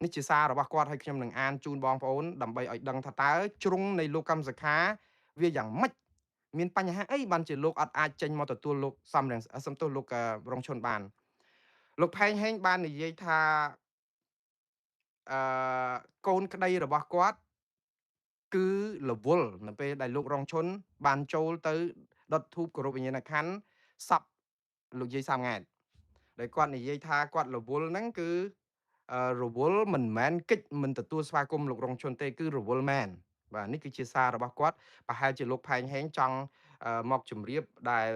នេះជាសាររបស់គាត់ហើយខ្ញុំនឹងអានជូនបងប្អូនដើម្បីឲ្យដឹងថាតើជ្រុងនៃលោកកឹមសុខាវាយ៉ាងម៉េចមានបញ្ហាអីបានជាលោកអត់អាចចេញមកទទួលលោកសំរងសំទោសលោករងឈុនបានលោកផែងហេងបាននិយាយថាកូនក្តីរបស់គាត់គឺរវល់នៅពេលដែលលោករងឈុនបានចូលទៅដុតធូបគោរពវិញ្ញាណក្ខន្ធសពលោកយាយសាមង៉ែតដែលគាត់និយាយថាគាត់រវល់ហ្នឹងគឺរវល់មិនមែនកិច្ចមិនទទួលស្វាគមន៍លោករងឈុនទេគឺរវល់មែនបាទនេះគឺជាសាររបស់គាត់ប្រហែលជាលោកផែងហេងចង់មកជម្រាបដែល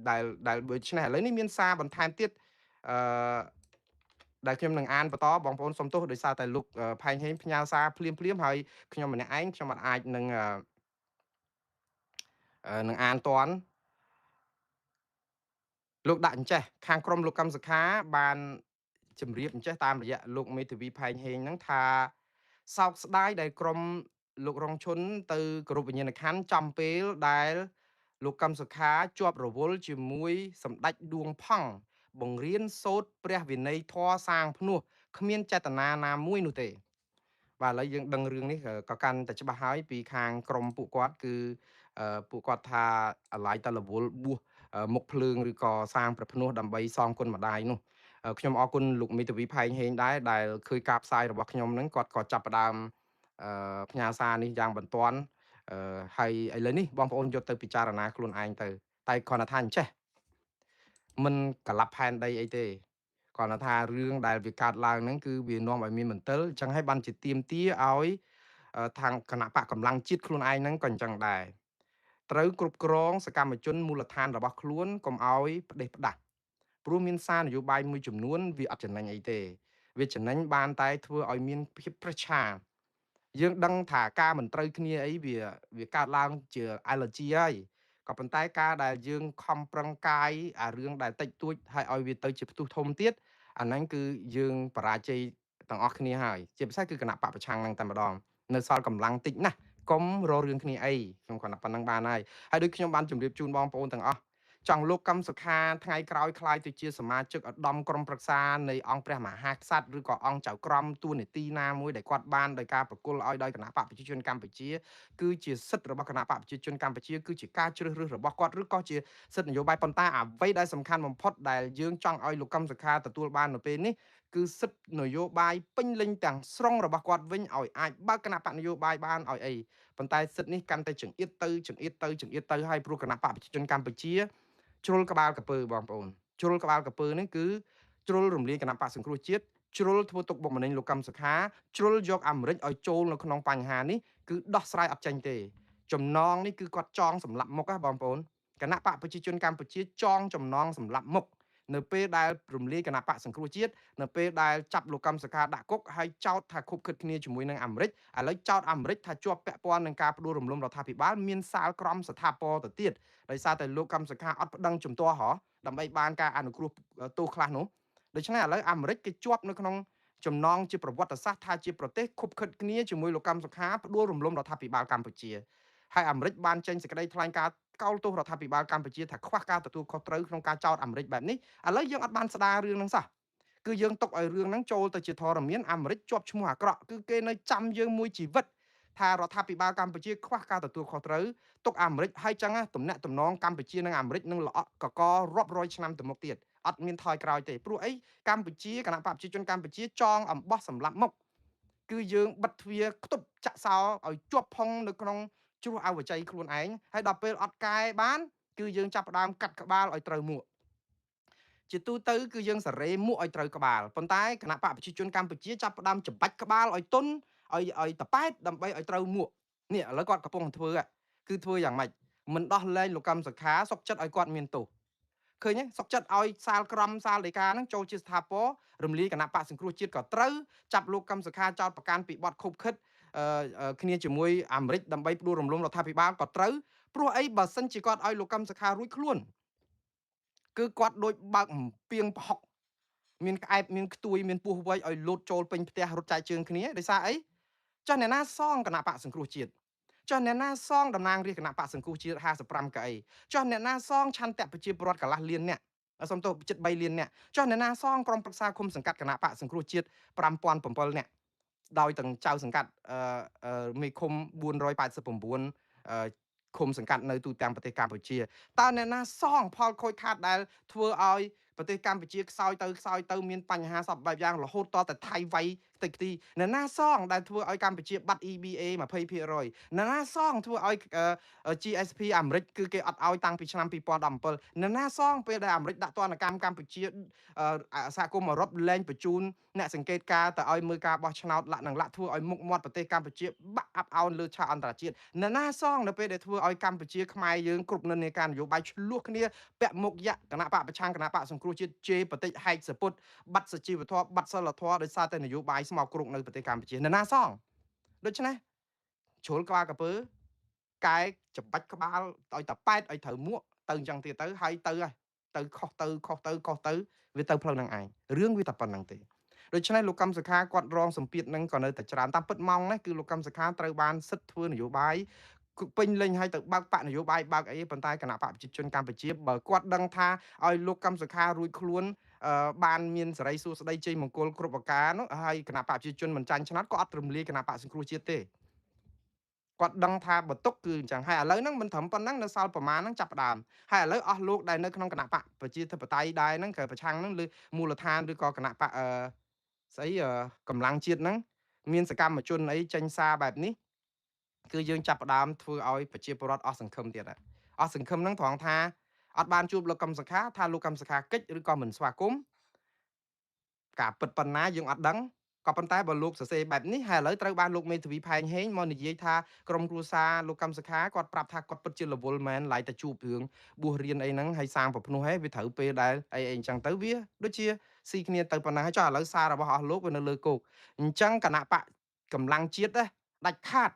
ដែលដូច្នេះឥឡូវនេះមានសារបន្ថែមទៀតអឺដែលខ្ញុំនឹងអានបន្តបងប្អូនសុំទោសដោយសារតែលោកផែងហេងផ្ញើសារភ្លាមភ្លាមហើយខ្ញុំម្នាក់ឯងខ្ញុំអត់អាចនឹងអានតាន់លោកដាក់អញ្ចេះខាងក្រុមលោកកឹមសុខាបានជម្រាបអញ្ចេះតាមរយៈលោកមេធាវីផែងហេងហ្នឹងថាសោកស្ដាយដែលក្រុមលោករងឈុនទៅគោរពវិញ្ញាណក្ខន្ធចំពេលដែលលោកកឹមសុខាជាប់រវល់ជាមួយសម្ដេចឌួងផង់បង្រៀនសូត្រព្រះវិន័យធម៌សាងភ្នោះគ្មានចេតនាណាមួយនោះទេបាទឥឡូវយើងដឹងរឿងនេះក៏កាន់តែច្បាស់ហើយពីខាងក្រុមពួកគាត់គឺពួកគាត់ថាអាឡ័យតរវល់បួសមុខភ្លើងឬក៏សាងព្រះភ្នោះដើម្បីសងគុណម្ដាយនោះខ្ញុំអរគុណលោកមេធាវីផែងហេងដែរដែលឃើញការផ្សាយរបស់ខ្ញុំហ្នឹងគាត់ក៏ចាប់ផ្ដើមផ្ញើសារនេះយ៉ាងបន្ទាន់ហើយឥឡូវនេះបងប្អូនយកទៅពិចារណាខ្លួនឯងទៅតែគ្រាន់តែថាអញ្ចេះមិនកលាប់ផែនដីអីទេគ្រាន់តែថារឿងដែលវាកើតឡើងហ្នឹងគឺវានាំឲ្យមានមន្ទិលអញ្ចឹងហើយបានជាទៀមទាឲ្យທາງគណៈបកកម្លាំងជាតិខ្លួនឯងហ្នឹងក៏អញ្ចឹងដែរត្រូវគ្រប់គ្រងសកម្មជនមូលដ្ឋានរបស់ខ្លួនកុំឲ្យផ្ដេសផ្ដាស់ព្រោះមានសារនយោបាយមួយចំនួនវាអត់ចំណេញអីទេវាចំណេញបានតែធ្វើឲ្យមានភាពប្រឆាយើងដឹងថាការមិនត្រូវគ្នាអីវាកើតឡើងជា allergy ហើយក៏ប៉ុន្តែការដែលយើងខំប្រឹងកាយអារឿងដែលតិចតួចហើយឲ្យវាទៅជាផ្ទុះធំទៀតអាហ្នឹងគឺយើងបរាជ័យទាំងអស់គ្នាហើយជាពិសេសគឺគណៈបកប្រឆាំងហ្នឹងតែម្ដងនៅសល់កម្លាំងតិចណាស់កុំរករឿងគ្នាអីខ្ញុំគ្រាន់តែប៉ុណ្្នឹងបានហើយហើយដូចខ្ញុំបានជម្រាបជូនបងប្អូនទាំងអស់ចង់លោកកឹមសុខាថ្ងៃក្រោយក្លាយទៅជាសមាជិកឧត្តមក្រុមប្រឹក្សានៃអង្គព្រះមហាក្សត្រឬក៏អង្គចៅក្រមតួនាទីណាមួយដែលគាត់បានដោយការប្រគល់ឲ្យដោយគណៈបកប្រជាជនកម្ពុជាគឺជាសិទ្ធិរបស់គណៈបកប្រជាជនកម្ពុជាគឺជាការជ្រើសរើសរបស់គាត់ឬក៏ជាសិទ្ធិនយោបាយប៉ុន្តែអ្វីដែលសំខាន់បំផុតដែលយើងចង់ឲ្យលោកកឹមសុខាទទួលបាននៅពេលនេះគឺសិទ្ធិនយោបាយពេញលេញទាំងស្រុងរបស់គាត់វិញឲ្យអាចបើកគណៈបកនយោបាយបានឲ្យអីប៉ុន្តែសិទ្ធិនេះកាន់តែចង្អៀតទៅចង្អៀតទៅចង្អៀតទៅហើយព្រោះគណៈបកប្រជាជនកម្ពុជាជ្រុលក្បាលកពើបងប្អូនជ្រុលក្បាលកពើនេះគឺជ្រុលរំលាយគណៈបកសង្គ្រោះជាតិជ្រុលធ្វើទុកបុកម្នេញលោកកឹមសុខាជ្រុលយកអាមេរិកឲ្យចូលនៅក្នុងបញ្ហានេះគឺដោះស្រាយអត់ចេញទេចំណងនេះគឺគាត់ចងសម្លាប់មុខណាបងប្អូនគណៈបកប្រជាជនកម្ពុជាចងចំណងសម្លាប់មុខនៅពេលដែលរំលាយគណៈបកសង្គ្រោះជាតិនៅពេលដែលចាប់លោកកឹមសុខាដាក់គុកហើយចោទថាខុបខិតគ្នាជាមួយនឹងអាមេរិកឥឡូវចោទអាមេរិកថាជាប់ពាក់ព័ន្ធនឹងការផ្ដួលរំលំរដ្ឋាភិបាលមានសាលក្រមស្ថាពរទៅទៀតដោយសារតែលោកកឹមសុខាអត់ប្តឹងជំទាស់ហ៎ដើម្បីបានការអនុគ្រោះទោសខ្លះនោះដូច្នេះឥឡូវអាមេរិកគេជាប់នៅក្នុងចំណងជាប្រវត្តិសាស្ត្រថាជាប្រទេសខុបខិតគ្នាជាមួយលោកកឹមសុខាផ្ដួលរំលំរដ្ឋាភិបាលកម្ពុជាហើយអាមេរិកបានចេញសេចក្តីថ្លែងការណ៍កោលទោសរដ្ឋាភិបាលកម្ពុជាថាខ្វះការទទួលខុសត្រូវក្នុងការចោទអាមេរិកបែបនេះឥឡូវយើងអត់បានស្ដាររឿងហ្នឹងសោះគឺយើងទុកឲ្យរឿងហ្នឹងចូលទៅជាធរមានអាមេរិកជាប់ឈ្មោះអាក្រក់គឺគេនៅចាំយើងមួយជីវិតថារដ្ឋាភិបាលកម្ពុជាខ្វះការទទួលខុសត្រូវទុកអាមេរិកហើយចឹងទំនាក់ទំនងកម្ពុជានិងអាមេរិកនឹងល្អក់កករាប់រយឆ្នាំទៅមុខទៀតអត់មានថយក្រោយទេព្រោះអីកម្ពុជាគណៈបកប្រជាជនកម្ពុជាចងអំបោះសម្លាប់មុខគឺយើងបិទទ្វារខ្ទប់ចាក់សោឲ្យជាប់ផុងនៅក្នុង ជ្រោះអវជ័យខ្លួនឯងហើយដល់ពេលអត់កែបានគឺយើងចាប់ផ្ដើមកាត់ក្បាលឲ្យត្រូវមួកជាទូទៅគឺយើងសារ៉េមួកឲ្យត្រូវក្បាលប៉ុន្តែគណៈបកប្រជាជនកម្ពុជាចាប់ផ្ដើមច្បាច់ក្បាលឲ្យទន់ឲ្យតប៉ែតដើម្បីឲ្យត្រូវមួកនេះឥឡូវគាត់កំពុងធ្វើគឺធ្វើយ៉ាងម៉េចមិនដោះលែងលោកកឹមសុខាសុកចិត្តឲ្យគាត់មានទោសឃើញទេសុកចិត្តឲ្យសាលក្រមសាលដីកាហ្នឹងចូលជាស្ថាពររំលាយគណៈបកសង្គ្រោះជាតិក៏ត្រូវចាប់លោកកឹមសុខាចោតប្រកាន់ពីបទខុបខិតគ្នាជាមួយអាមេរិកដើម្បីផ្ដួលរំលំរដ្ឋាភិបាលក៏ត្រូវព្រោះអីបើសិនជាគាត់ឲ្យលោកកឹមសុខារួចខ្លួនគឺគាត់ដូចបើកពីងប្រហុកមានក្អែបមានខ្ទួយមានពោះវែកឲ្យលោតចូលពេញផ្ទះរត់ចែកជើងគ្នាដោយសារអីចាស់អ្នកណាសងគណៈបកសង្គ្រោះជាតិចុះអ្នកណាសងតំណាងរាស្ត្រគណៈបកសង្គ្រោះជាតិ55កៅអីចុះអ្នកណាសងឆន្ទៈប្រជាពលរដ្ឋកន្លះលានអ្នកសុំទោសជិត3លានអ្នកចុះអ្នកណាសងក្រុមប្រឹក្សាឃុំសង្កាត់គណៈបកសង្គ្រោះជាតិ5007អ្នកដោយទាំងចៅសង្កាត់មេឃុំ489ឃុំសង្កាត់នៅទូទាំងប្រទេសកម្ពុជាតើអ្នកណាសងផលខូចខាតដែលធ្វើឲ្យប្រទេសកម្ពុជាខ្សោយទៅខ្សោយទៅមានបញ្ហាសពបែបយ៉ាងរហូតតតែថៃវៃខ្ទេចខ្ទីអ្នកណាសងដែលធ្វើឲ្យកម្ពុជាបាត់ EBA 20% អ្នកណាសងធ្វើឲ្យ GSP អាមេរិកគឺគេអត់ឲ្យតាំងពីឆ្នាំ2017អ្នកណាសងពេលដែលអាមេរិកដាក់ទណ្ឌកម្មកម្ពុជាសហគមន៍អឺរ៉ុបលែងបញ្ជូនអ្នកសង្កេតការទៅឲ្យមើលការបោះឆ្នោតលាក់នឹងលាក់ធ្វើឲ្យមុខមាត់ប្រទេសកម្ពុជាបាក់អាប់អោនលើឆាកអន្តរជាតិអ្នកណាសងនៅពេលដែលធ្វើឲ្យកម្ពុជាខ្មែរយើងគ្រប់និន្នាការនយោបាយឆ្លោះគ្នាពាក់មុខយៈគណៈបកប្រឆាំងគណៈបកសង្គ្រោះជាតិជេរបតិចហែកសពុតបាត់សុជីវធម៌បាត់សិលធម៌ដោយសារតែនយោបាយស្មោកគ្រោកនៅប្រទេសកម្ពុជាអ្នកណាសងដូច្នេះជ្រុលក្បាលកពើកែច្បាច់ក្បាលឲ្យតប៉ែតឲ្យត្រូវមួកទៅអញ្ចឹងទៀតទៅហើយទៅហើយទៅខុសទៅខុសទៅខុសទៅវាទៅផ្លូវហ្នឹងឯងរឿងវាតែប៉ុណ្្នឹងទេដូច្នេះលោកកឹមសុខាគាត់រងសម្ពាធហ្នឹងក៏នៅតែច្រើនតាមពិតម៉ោងនេះគឺលោកកឹមសុខាត្រូវបានសិទ្ធិធ្វើនយោបាយពេញលេញឲ្យទៅបើកបកនយោបាយបើកអីប៉ុន្តែគណៈបកប្រជាជនកម្ពុជាបើគាត់ដឹងថាឲ្យលោកកឹមសុខារួចខ្លួនបានមានសេរីសួស្តីជ័យមង្គលគ្រប់ប្រការនោះហើយគណៈបកប្រជាជនមិនចាញ់ឆ្នោតក៏អត់រំលាយគណៈបកសង្គ្រោះជាតិទេគាត់ដឹងថាបន្ទុកគឺអញ្ចឹងហើយឥឡូវហ្នឹងមិនត្រឹមប៉ុណ្ណឹងនៅសល់ប្រមាណហ្នឹងចាប់ផ្ដើមហើយឥឡូវអស់លោកដែលនៅក្នុងគណៈបកប្រជាធិបតេយ្យដែរហ្នឹងគឺប្រឆាំងហ្នឹងឬមូលដ្ឋានឬក៏គណៈបកស្អីកម្លាំងជាតិហ្នឹងមានសកម្មជនអីចេញសារបែបនេះគឺយើងចាប់ផ្ដើមធ្វើឲ្យប្រជាពលរដ្ឋអស់សង្ឃឹមទៀតហើយអស់សង្ឃឹមហ្នឹងត្រង់ថាអត់បានជួបលោកកឹមសុខាថាលោកកឹមសុខាកិច្ចឬក៏មិនស្វាគមន៍ការពិតប៉ុណ្ណាយើងអត់ដឹងក៏ប៉ុន្តែបើលោកសរសេរបែបនេះហើយឥឡូវត្រូវបានលោកមេធាវីផែងហេងមកនិយាយថាក្រុមគ្រួសារលោកកឹមសុខាគាត់ប្រាប់ថាគាត់ពិតជារវល់មែនឡើយតែជួបរឿងបួសរៀនអីហ្នឹងហើយសាងប្រភ្នោះហើយវាត្រូវពេលដែលអីអីអញ្ចឹងទៅវាដូចជាស៊ីគ្នាទៅប៉ុណ្ណាហើយចុះឥឡូវសាររបស់អស់លោកវានៅលើគោកអញ្ចឹងគណៈបកកម្លាំងជាតិដាច់ខាត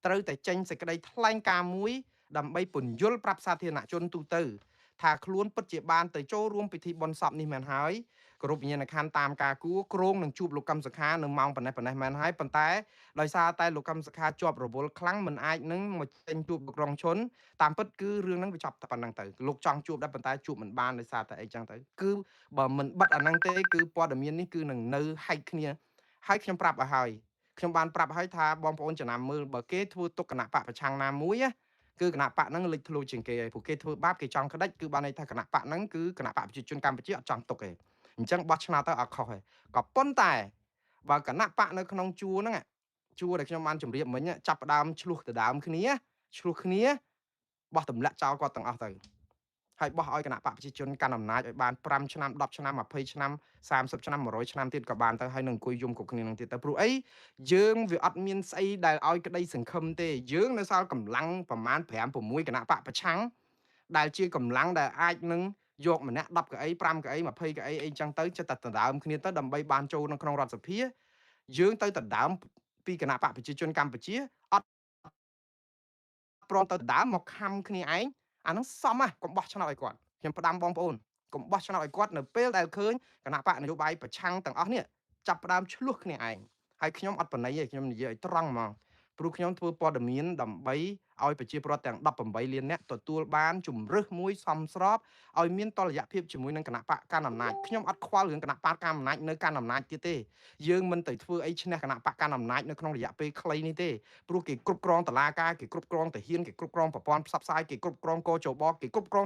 ត្រូវតែចេញសេចក្តីថ្លែងការណ៍មួយដើម្បីពន្យល់ប្រាប់សាធារណជនទូទៅថាខ្លួនពិតជាបានទៅចូលរួមពិធីបុណ្យសពនេះមែនហើយគោរពវិញ្ញាណក្ខន្ធតាមការគួរគ្រងនឹងជួបលោកកឹមសុខានៅម៉ោងប៉ុណ្ណេះប៉ុណ្ណេះមែនហើយប៉ុន្តែដោយសារតែលោកកឹមសុខាជាប់រវល់ខ្លាំងមិនអាចនឹងមកចេញជួបលោករងឈុនតាមពិតគឺរឿងហ្នឹងវាចប់តែប៉ុណ្្នឹងទៅលោកចង់ជួបដែរប៉ុន្តែជួបមិនបានដោយសារតែអីចឹងទៅគឺបើមិនបិទអាហ្នឹងទេគឺព័ត៌មាននេះគឺនឹងនៅហែកគ្នាហើយខ្ញុំប្រាប់ឲ្យហើយខ្ញុំបានប្រាប់ឲ្យថាបងប្អូនចំណាំមើលបើគេធ្វើទុកគណៈបកប្រឆាំងណាមួយគឺគណៈបកហ្នឹងលេចធ្លោជាងគេហើយព្រោះគេធ្វើបាបគេចង់ក្តិចគឺបានន័យថាគណៈបកហ្នឹងគឺគណៈបកប្រជាជនកម្ពុជាអត់ចង់ទុកទេអញ្ចឹងបោះឆ្នោតទៅអត់ខុសទេក៏ប៉ុន្តែបើគណៈបកនៅក្នុងជួរហ្នឹងជួរដែលខ្ញុំបានជម្រាបមិញចាប់ផ្ដើមឆ្លោះទៅដើមគ្នាឆ្លោះគ្នាបោះទម្លាក់ចោលគាត់ទាំងអស់ទៅហើយបោះឲ្យគណៈបកប្រជាជនកាន់អំណាចឲ្យបាន5ឆ្នាំ10ឆ្នាំ20ឆ្នាំ30ឆ្នាំ100ឆ្នាំទៀតក៏បានទៅហើយនឹងអង្គុយយំគ្រប់គ្នានឹងទៀតទៅព្រោះអីយើងវាអត់មានស្អីដែលឲ្យក្តីសង្ឃឹមទេយើងនៅសល់កម្លាំងប្រមាណ5 6គណៈបកប្រឆាំងដែលជាកម្លាំងដែលអាចនឹងយកម្នាក់10កៅអី5កៅអី20កៅអីអីចឹងទៅចិត្តតែដណ្ដើមគ្នាទៅដើម្បីបានចូលនៅក្នុងរដ្ឋសភាយើងទៅដណ្ដើមពីគណៈបកប្រជាជនកម្ពុជាអត់ព្រមទៅដណ្ដើមមកខំគ្នាឯងអាហ្នឹងសមណាស់កុំបោះឆ្នោតឲ្យគាត់ខ្ញុំផ្ដាំបងប្អូនកុំបោះឆ្នោតឲ្យគាត់នៅពេលដែលឃើញគណៈបកនយោបាយប្រឆាំងទាំងអស់នេះចាប់ផ្ដើមឆ្លោះគ្នាឯងហើយខ្ញុំអត់បណៃទេខ្ញុំនិយាយឲ្យត្រង់ហ្មងព្រោះខ្ញុំធ្វើព័ត៌មានដើម្បីឲ្យប្រជាពលរដ្ឋទាំង18លាននាក់ទទួលបានជំរើសមួយសមស្របឲ្យមានតុល្យភាពជាមួយនឹងគណៈបកកាន់អំណាចខ្ញុំអត់ខ្វល់រឿងគណៈបកកាន់អំណាចនៅកាន់អំណាចទៀតទេយើងមិនទៅធ្វើអីឈ្នះគណៈបកកាន់អំណាចនៅក្នុងរយៈពេលខ្លីនេះទេព្រោះគេគ្រប់គ្រងតឡាការគេគ្រប់គ្រងទាហានគេគ្រប់គ្រងប្រព័ន្ធផ្សព្វផ្សាយគេគ្រប់គ្រងកោជបគេគ្រប់គ្រង